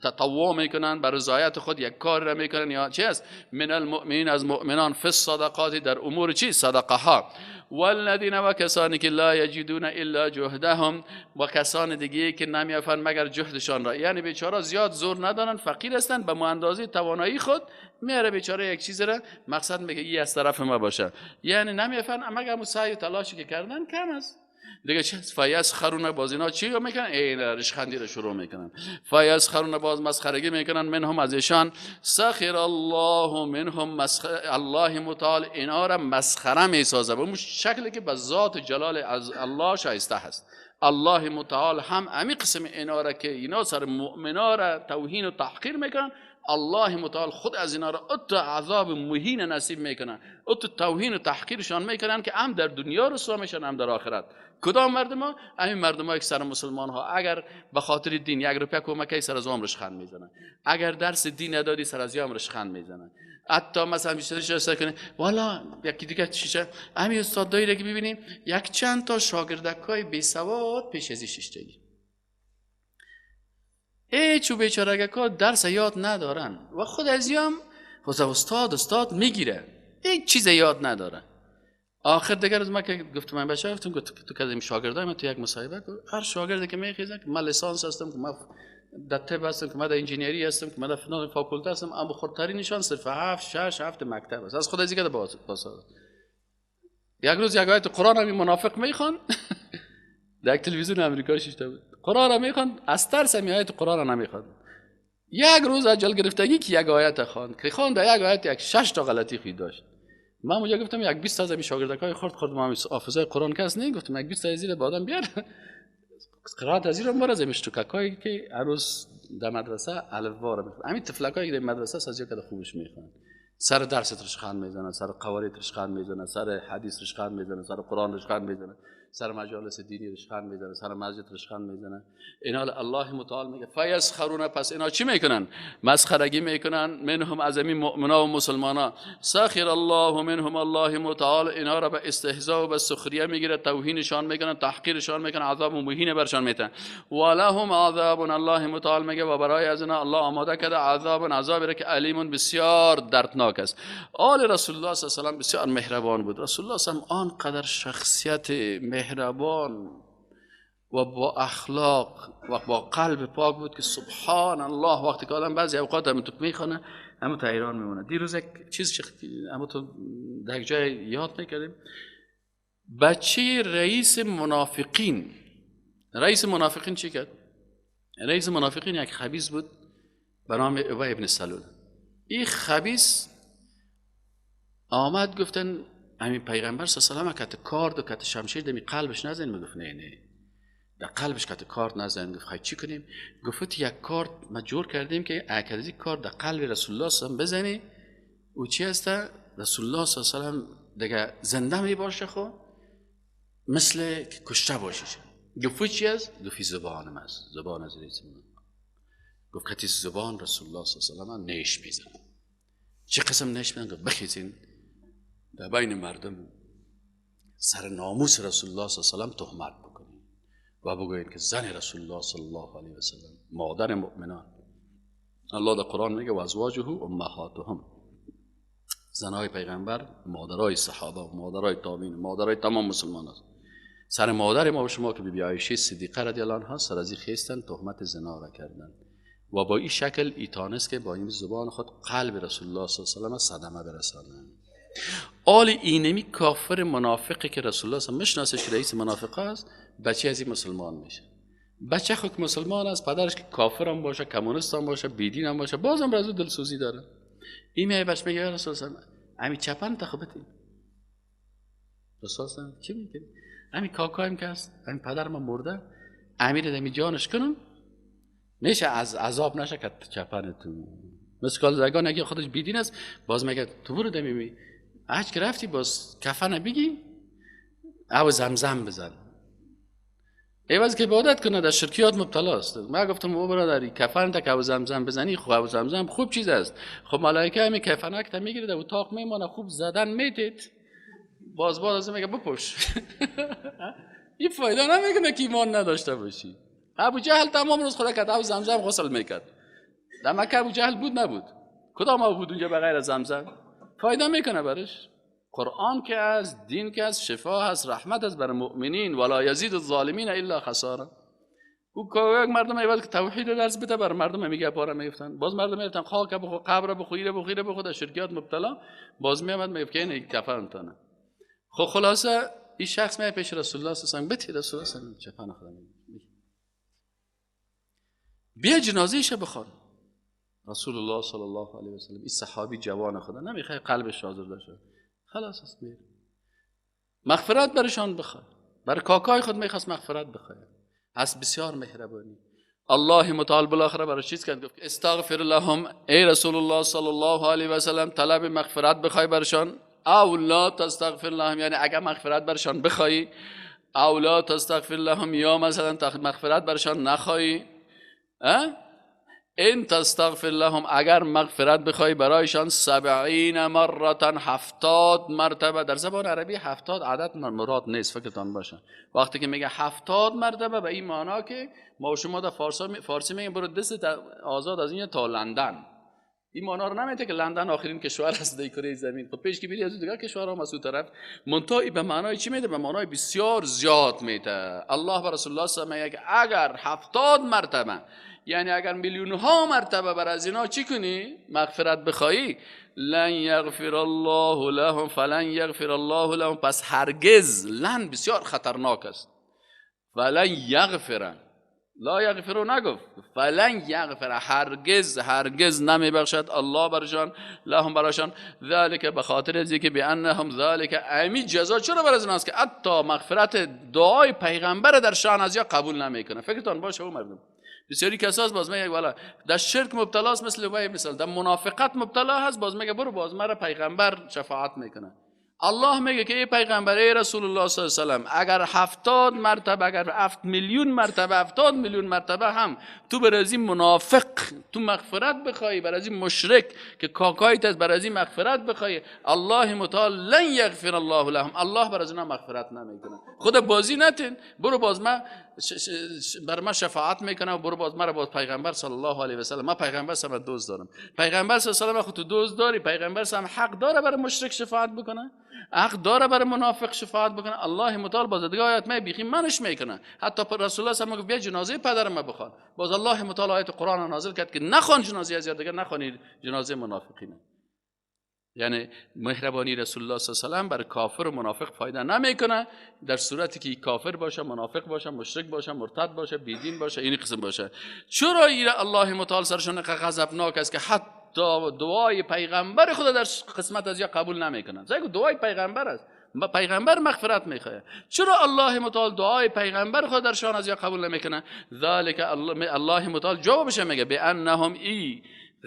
تطوع میکنن، بر رضایت خود یک کار را میکنن یا چی است؟ من المؤمنین از مؤمنان، فی الصدقات در امور چی؟ صدقه ها. والذین و کسانی که لا یجدون الا جهدهم و کسان دیگه که نمیافن مگر جهدشان را، یعنی بیچاره زیاد زور ندارن، فقیر هستن، به اندازه توانایی خود میاره بیچاره یک چیز را، مقصد میگه این از طرف ما باشه، یعنی نمیافن مگر مو سعی و تلاشی که کردن کم است. دیگه چه؟ فیسخرون باز اینا چی میکنن؟ این رشخندی رو شروع میکنن. فیسخرون باز مسخرگی میکنن، منهم از ایشان. سخر الله منهم الله متعال اینا را مسخره میسازه به اون شکلی که به ذات جلال از الله شایسته هست. الله متعال هم امی قسم اینا را که اینا سر مؤمنا را توهین و تحقیر میکنن، الله متعال خود از اینا را ات عذاب مهین نصیب میکنن، ات توهین و تحقیرشان میکنن که هم در دنیا رسوا میشن هم در آخرت. کدام مردم ها؟ همین مردم که سر مسلمان ها اگر به خاطر دین یک روپیه کمکی سر از عمرش خند میزنن، اگر درس دین ندادی سر از عمرش خند میزنن. حتی مثلا بیشتر شسته کنه والا یکی دیگه چیشه، همین استاد دایی که ببینیم یک چند تا شاگردکای بی سواد پیش از شیشتگی ای چو بیچارگکا درس یاد ندارن و خود از یام خود استاد میگیره، هیچ چیز یاد نداره. آخر دیگر از ما که گفتم من بچه گفتم که تو که شاگردای من تو یک مصاحبه کن، هر شاگردی که میخیزه که من لیسانس هستم، که من در طب هستم، که من در انجینیری هستم، که من در فلان فاکولته هستم، اما خردترینشان صرف 7 6 7 مکتب است. از خود از دیگه باز یک روز یک آیت قرآن هم منافق میخوان در یک تلویزیون امریکا شیشته بود، قرآن هم میخوان، از ترس هم آیت قرآن نمیخوان. یک روز عجل گرفتگی که یک آیت خواند، که خواند یک آیت یک 6 تا غلطی خی داشت. من اونجا گفتم یک 20 تا از شاگردکای خرد ما حافظای قرآن کس نه، گفتم یک 20 تا از با آدم بیار قرائت از این مرا زمش تو که هر روز در مدرسه الفبا میخوند، همین طفلکایی که در مدرسه از یک خوبش میخوند، سر درس رشخند میزنه، سر قواری رشخند میزنه، سر حدیث رشخند میزنه، سر قرآن رشخند میزنه، سر مجالس دینی رشخند میزنه، سر مسجد رشخند میزنه. اینا الله متعال میگه فیسخرون، پس اینا چی میکنن؟ مسخرگی میکنن. منهم از این مؤمنا و مسلمانا. سخر الله منهم، الله متعال اینا را به استهزاء و به سخریه میگیره، توهینشان میکنن، تحقیرشان میکنن، عذاب مهین برشان میتن. ولهم عذاب، الله متعال میگه و برای از اینا الله آماده کرده عذاب، عذابی را که علیمون بسیار دردناک است. آل رسول الله صلی الله علیه و سلم بسیار مهربان بود. رسول الله صلی الله علیه و آنقدر شخصیت مهربان و با اخلاق و با قلب پاک بود که سبحان الله. وقتی که آدم بعضی اوقات هم تو میخوانه همون تا ایران میمونه. دیروز یک چیز همون تو در یک جای یاد میکردیم، بچه رئیس منافقین، رئیس منافقین چی کرد؟ رئیس منافقین یک خبیث بود به نام ابی ابن سلول. این خبیث آمد گفتن همین پیغمبر صلی الله علیه و سلم کت کارد و کت شمشیر دمی قلبش نزن. میگفت نه نه، در قلبش کت کارد نزن. گفت خیلی چی کنیم؟ گفت یک کارد ما جور کردیم که اگر کارد در قلب رسول الله صلی الله علیه و بزنی او چی هسته؟ رسول الله صلی الله علیه و سلم دیگه زنده می باشه، خو مثل که کشته باشی. گفت چی است؟ گفت زبانم است، زبان از رئیس من. گفت کتی زبان رسول الله صلی الله علیه و نیش میزنه. چه قسم نیش میزنه؟ گفت بخیزین در بین مردم سر ناموس رسول الله صلی الله علیه و سلم تهمت بکنین و بگوین که زن رسول الله صلی الله علیه و سلم مادر مؤمنان. الله در قرآن میگه و ازواجه امهاتهم، زنای پیغمبر مادرای صحابه و مادرای تابعین، مادرای تمام مسلمان است. سر مادر ما و شما که بی بی عایشه صدیقه رضی الله عنها سر از این خیستن تهمت زنا را کردن و با این شکل ایتانست که با این زبان خود قلب رسول الله صلی الله علیه و سلم صدمه برسانند. آل اینمی کافر منافقی که رسول الله صلی الله علیه و میشناسش که رئیس منافقه است، بچه از این مسلمان میشه. بچه خود مسلمان است، پدرش که کافر هم باشه، کمونیست هم باشه، بیدین هم باشه، بازم رسول دلسوزی داره. این میای بچه میگه رسول الله همین چپن تا خب بتین. رسول الله چی میگه؟ همین کاکایم که است، همین پدر ما مرده، امیر دمی جانش کنم نشه از عذاب نشه که چپن تو. مثل زگان اگه خودش بیدین است، باز میگه تو برو دمی می هرچ که رفتی باز کفن بگی او زمزم بزن. ایواز که عبادت کنه در شرکیات مبتلا است. من گفتم او برادری کفن تا که او زمزم بزنی، خب او زمزم خوب چیز است. خب ملائکه همین کفنک تا میگیره در اتاق میمانه، خوب زدن میتید، باز باز از میگه بپوش. این فایده نمیکنه که ایمان نداشته باشی. ابو جهل تمام روز خدا کرد او زمزم غسل میکرد. در مکه ابو جهل بود نبود؟ کدام ابو بود اونجا به غیر از زمزم؟ فایده میکنه برش. قرآن که از دین که از شفا هست، رحمت است بر مؤمنین، ولا یزید الظالمین الا خساره. او که مردم ایواد که توحید درس بده بر مردم میگه پاره میفتن، باز مردم میفتن خاک بخو، قبر بخو، ایره بخو، ایره بخو، در شرکیات مبتلا. باز میامد میگه که این کفرتانه. خب خلاصه این شخص میاد پیش رسول الله صلی الله علیه و آله، رسول الله صلی الله علیه و چپن خدا میگه بیا جنازه بخوان. رسول الله صلی الله علیه و سلم این صحابی جوان خدا نمیخواد قلبش حاضر داشته، خلاص است میره مغفرت برشان بخواد. برای کاکای خود میخواست مغفرت بخواد. از بسیار مهربانی الله متعال بالاخره برای چیز کرد، گفت استغفر لهم، ای رسول الله صلی الله علیه و سلم طلب مغفرت بخوای برشان، او لا تستغفر لهم، یعنی اگر مغفرت برشان بخوای، او لا تستغفر لهم، یا مثلا مغفرت برشان نخوای، ان تستغفر لهم، اگر مغفرت بخوای برایشان 70 مرة، 70 مرتبه. در زبان عربی 70 عدد مراد نیست، فکرتان باشه. وقتی که میگه 70 مرتبه به این معنا که ما و شما در فارسی میگیم برو دست آزاد از این تا لندن، این معنا رو نمیده که لندن آخرین کشور است در کره زمین. خب پیش که بری از دیگر کشورها هم از اون طرف، منتها به معنای چی میده؟ به معنای بسیار زیاد میده. الله و رسول الله صلی الله علیه و آله میگه اگر 70 مرتبه، یعنی اگر میلیون ها مرتبه بر از اینا چی کنی؟ مغفرت بخوایی، لن یغفر الله لهم فلن یغفر الله لهم، پس هرگز، لن بسیار خطرناک است، فلن یغفر، لا یغفر نگفت، فلن یغفر، هرگز هرگز نمیبخشد الله برشان، لهم براشان، ذالک به خاطر از اینکه بانهم ذالک، امی جزا چرا بر از ایناست که حتی مغفرت دعای پیغمبر در شان از یا قبول نمیکنه. فکرتان باشه او مردم بسیاری کساس باز میگه والا در شرک مبتلا است، مثل وای مثال در منافقت مبتلا هست، باز میگه برو باز مرا پیغمبر شفاعت میکنه. الله میگه که ای پیغمبر، ای رسول الله صلی الله علیه و سلم، اگر 70 مرتبه، اگر 7 میلیون مرتبه، 70 میلیون مرتبه هم تو بر از این منافق تو مغفرت بخوای، بر از این مشرک که کاکایت است، بر از این مغفرت بخوای، الله متعال لن یغفر الله لهم، الله بر از اینا مغفرت نمیکنه. خدا بازی نتین، برو باز ما بر ما شفاعت میکنه و برو باز مرا باز پیغمبر صلی الله علیه و سلم، ما پیغمبر صلی الله دوست دارم، پیغمبر صلی الله علیه و سلم خود تو دوست داری، پیغمبر صلی حق داره برای مشرک شفاعت بکنه. حق داره برای منافق شفاعت بکنه؟ الله متعال باز دیگه آیات می بیخی منش میکنه. حتی رسول الله صلی الله علیه و بیا جنازه پدر ما بخوان، باز الله متعال آیت قرآن نازل کرد که نخوان جنازه از دیگه، نخوانی جنازه منافقین. یعنی مهربانی رسول الله صلی الله علیه و سلم برای کافر و منافق فایده نمیکنه، در صورتی که کافر باشه، منافق باشه، مشرک باشه، مرتد باشه، بیدین باشه، این قسم باشه. چرا الله متعال سرشون غضبناک است که حتی دعای پیغمبر خدا در قسمت از یا قبول نمیکنن؟ زیرا دعای پیغمبر است، پیغمبر مغفرت میخواد. چرا الله متعال دعای پیغمبر خود در شان از یا قبول نمیکنه؟ ذالک الله متعال جوابش میگه بانهم ای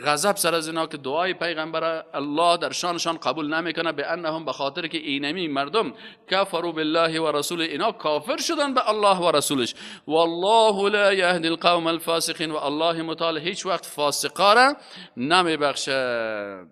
غضب سر از اینا که دعای پیغمبر الله در شانشان قبول نمیکنه، به انهم به خاطر که اینمی مردم کفروا بالله و رسول، اینا کافر شدن به الله و رسولش. والله لا یهدی القوم الفاسقین، و الله متعال هیچ وقت فاسقا را نمیبخشه.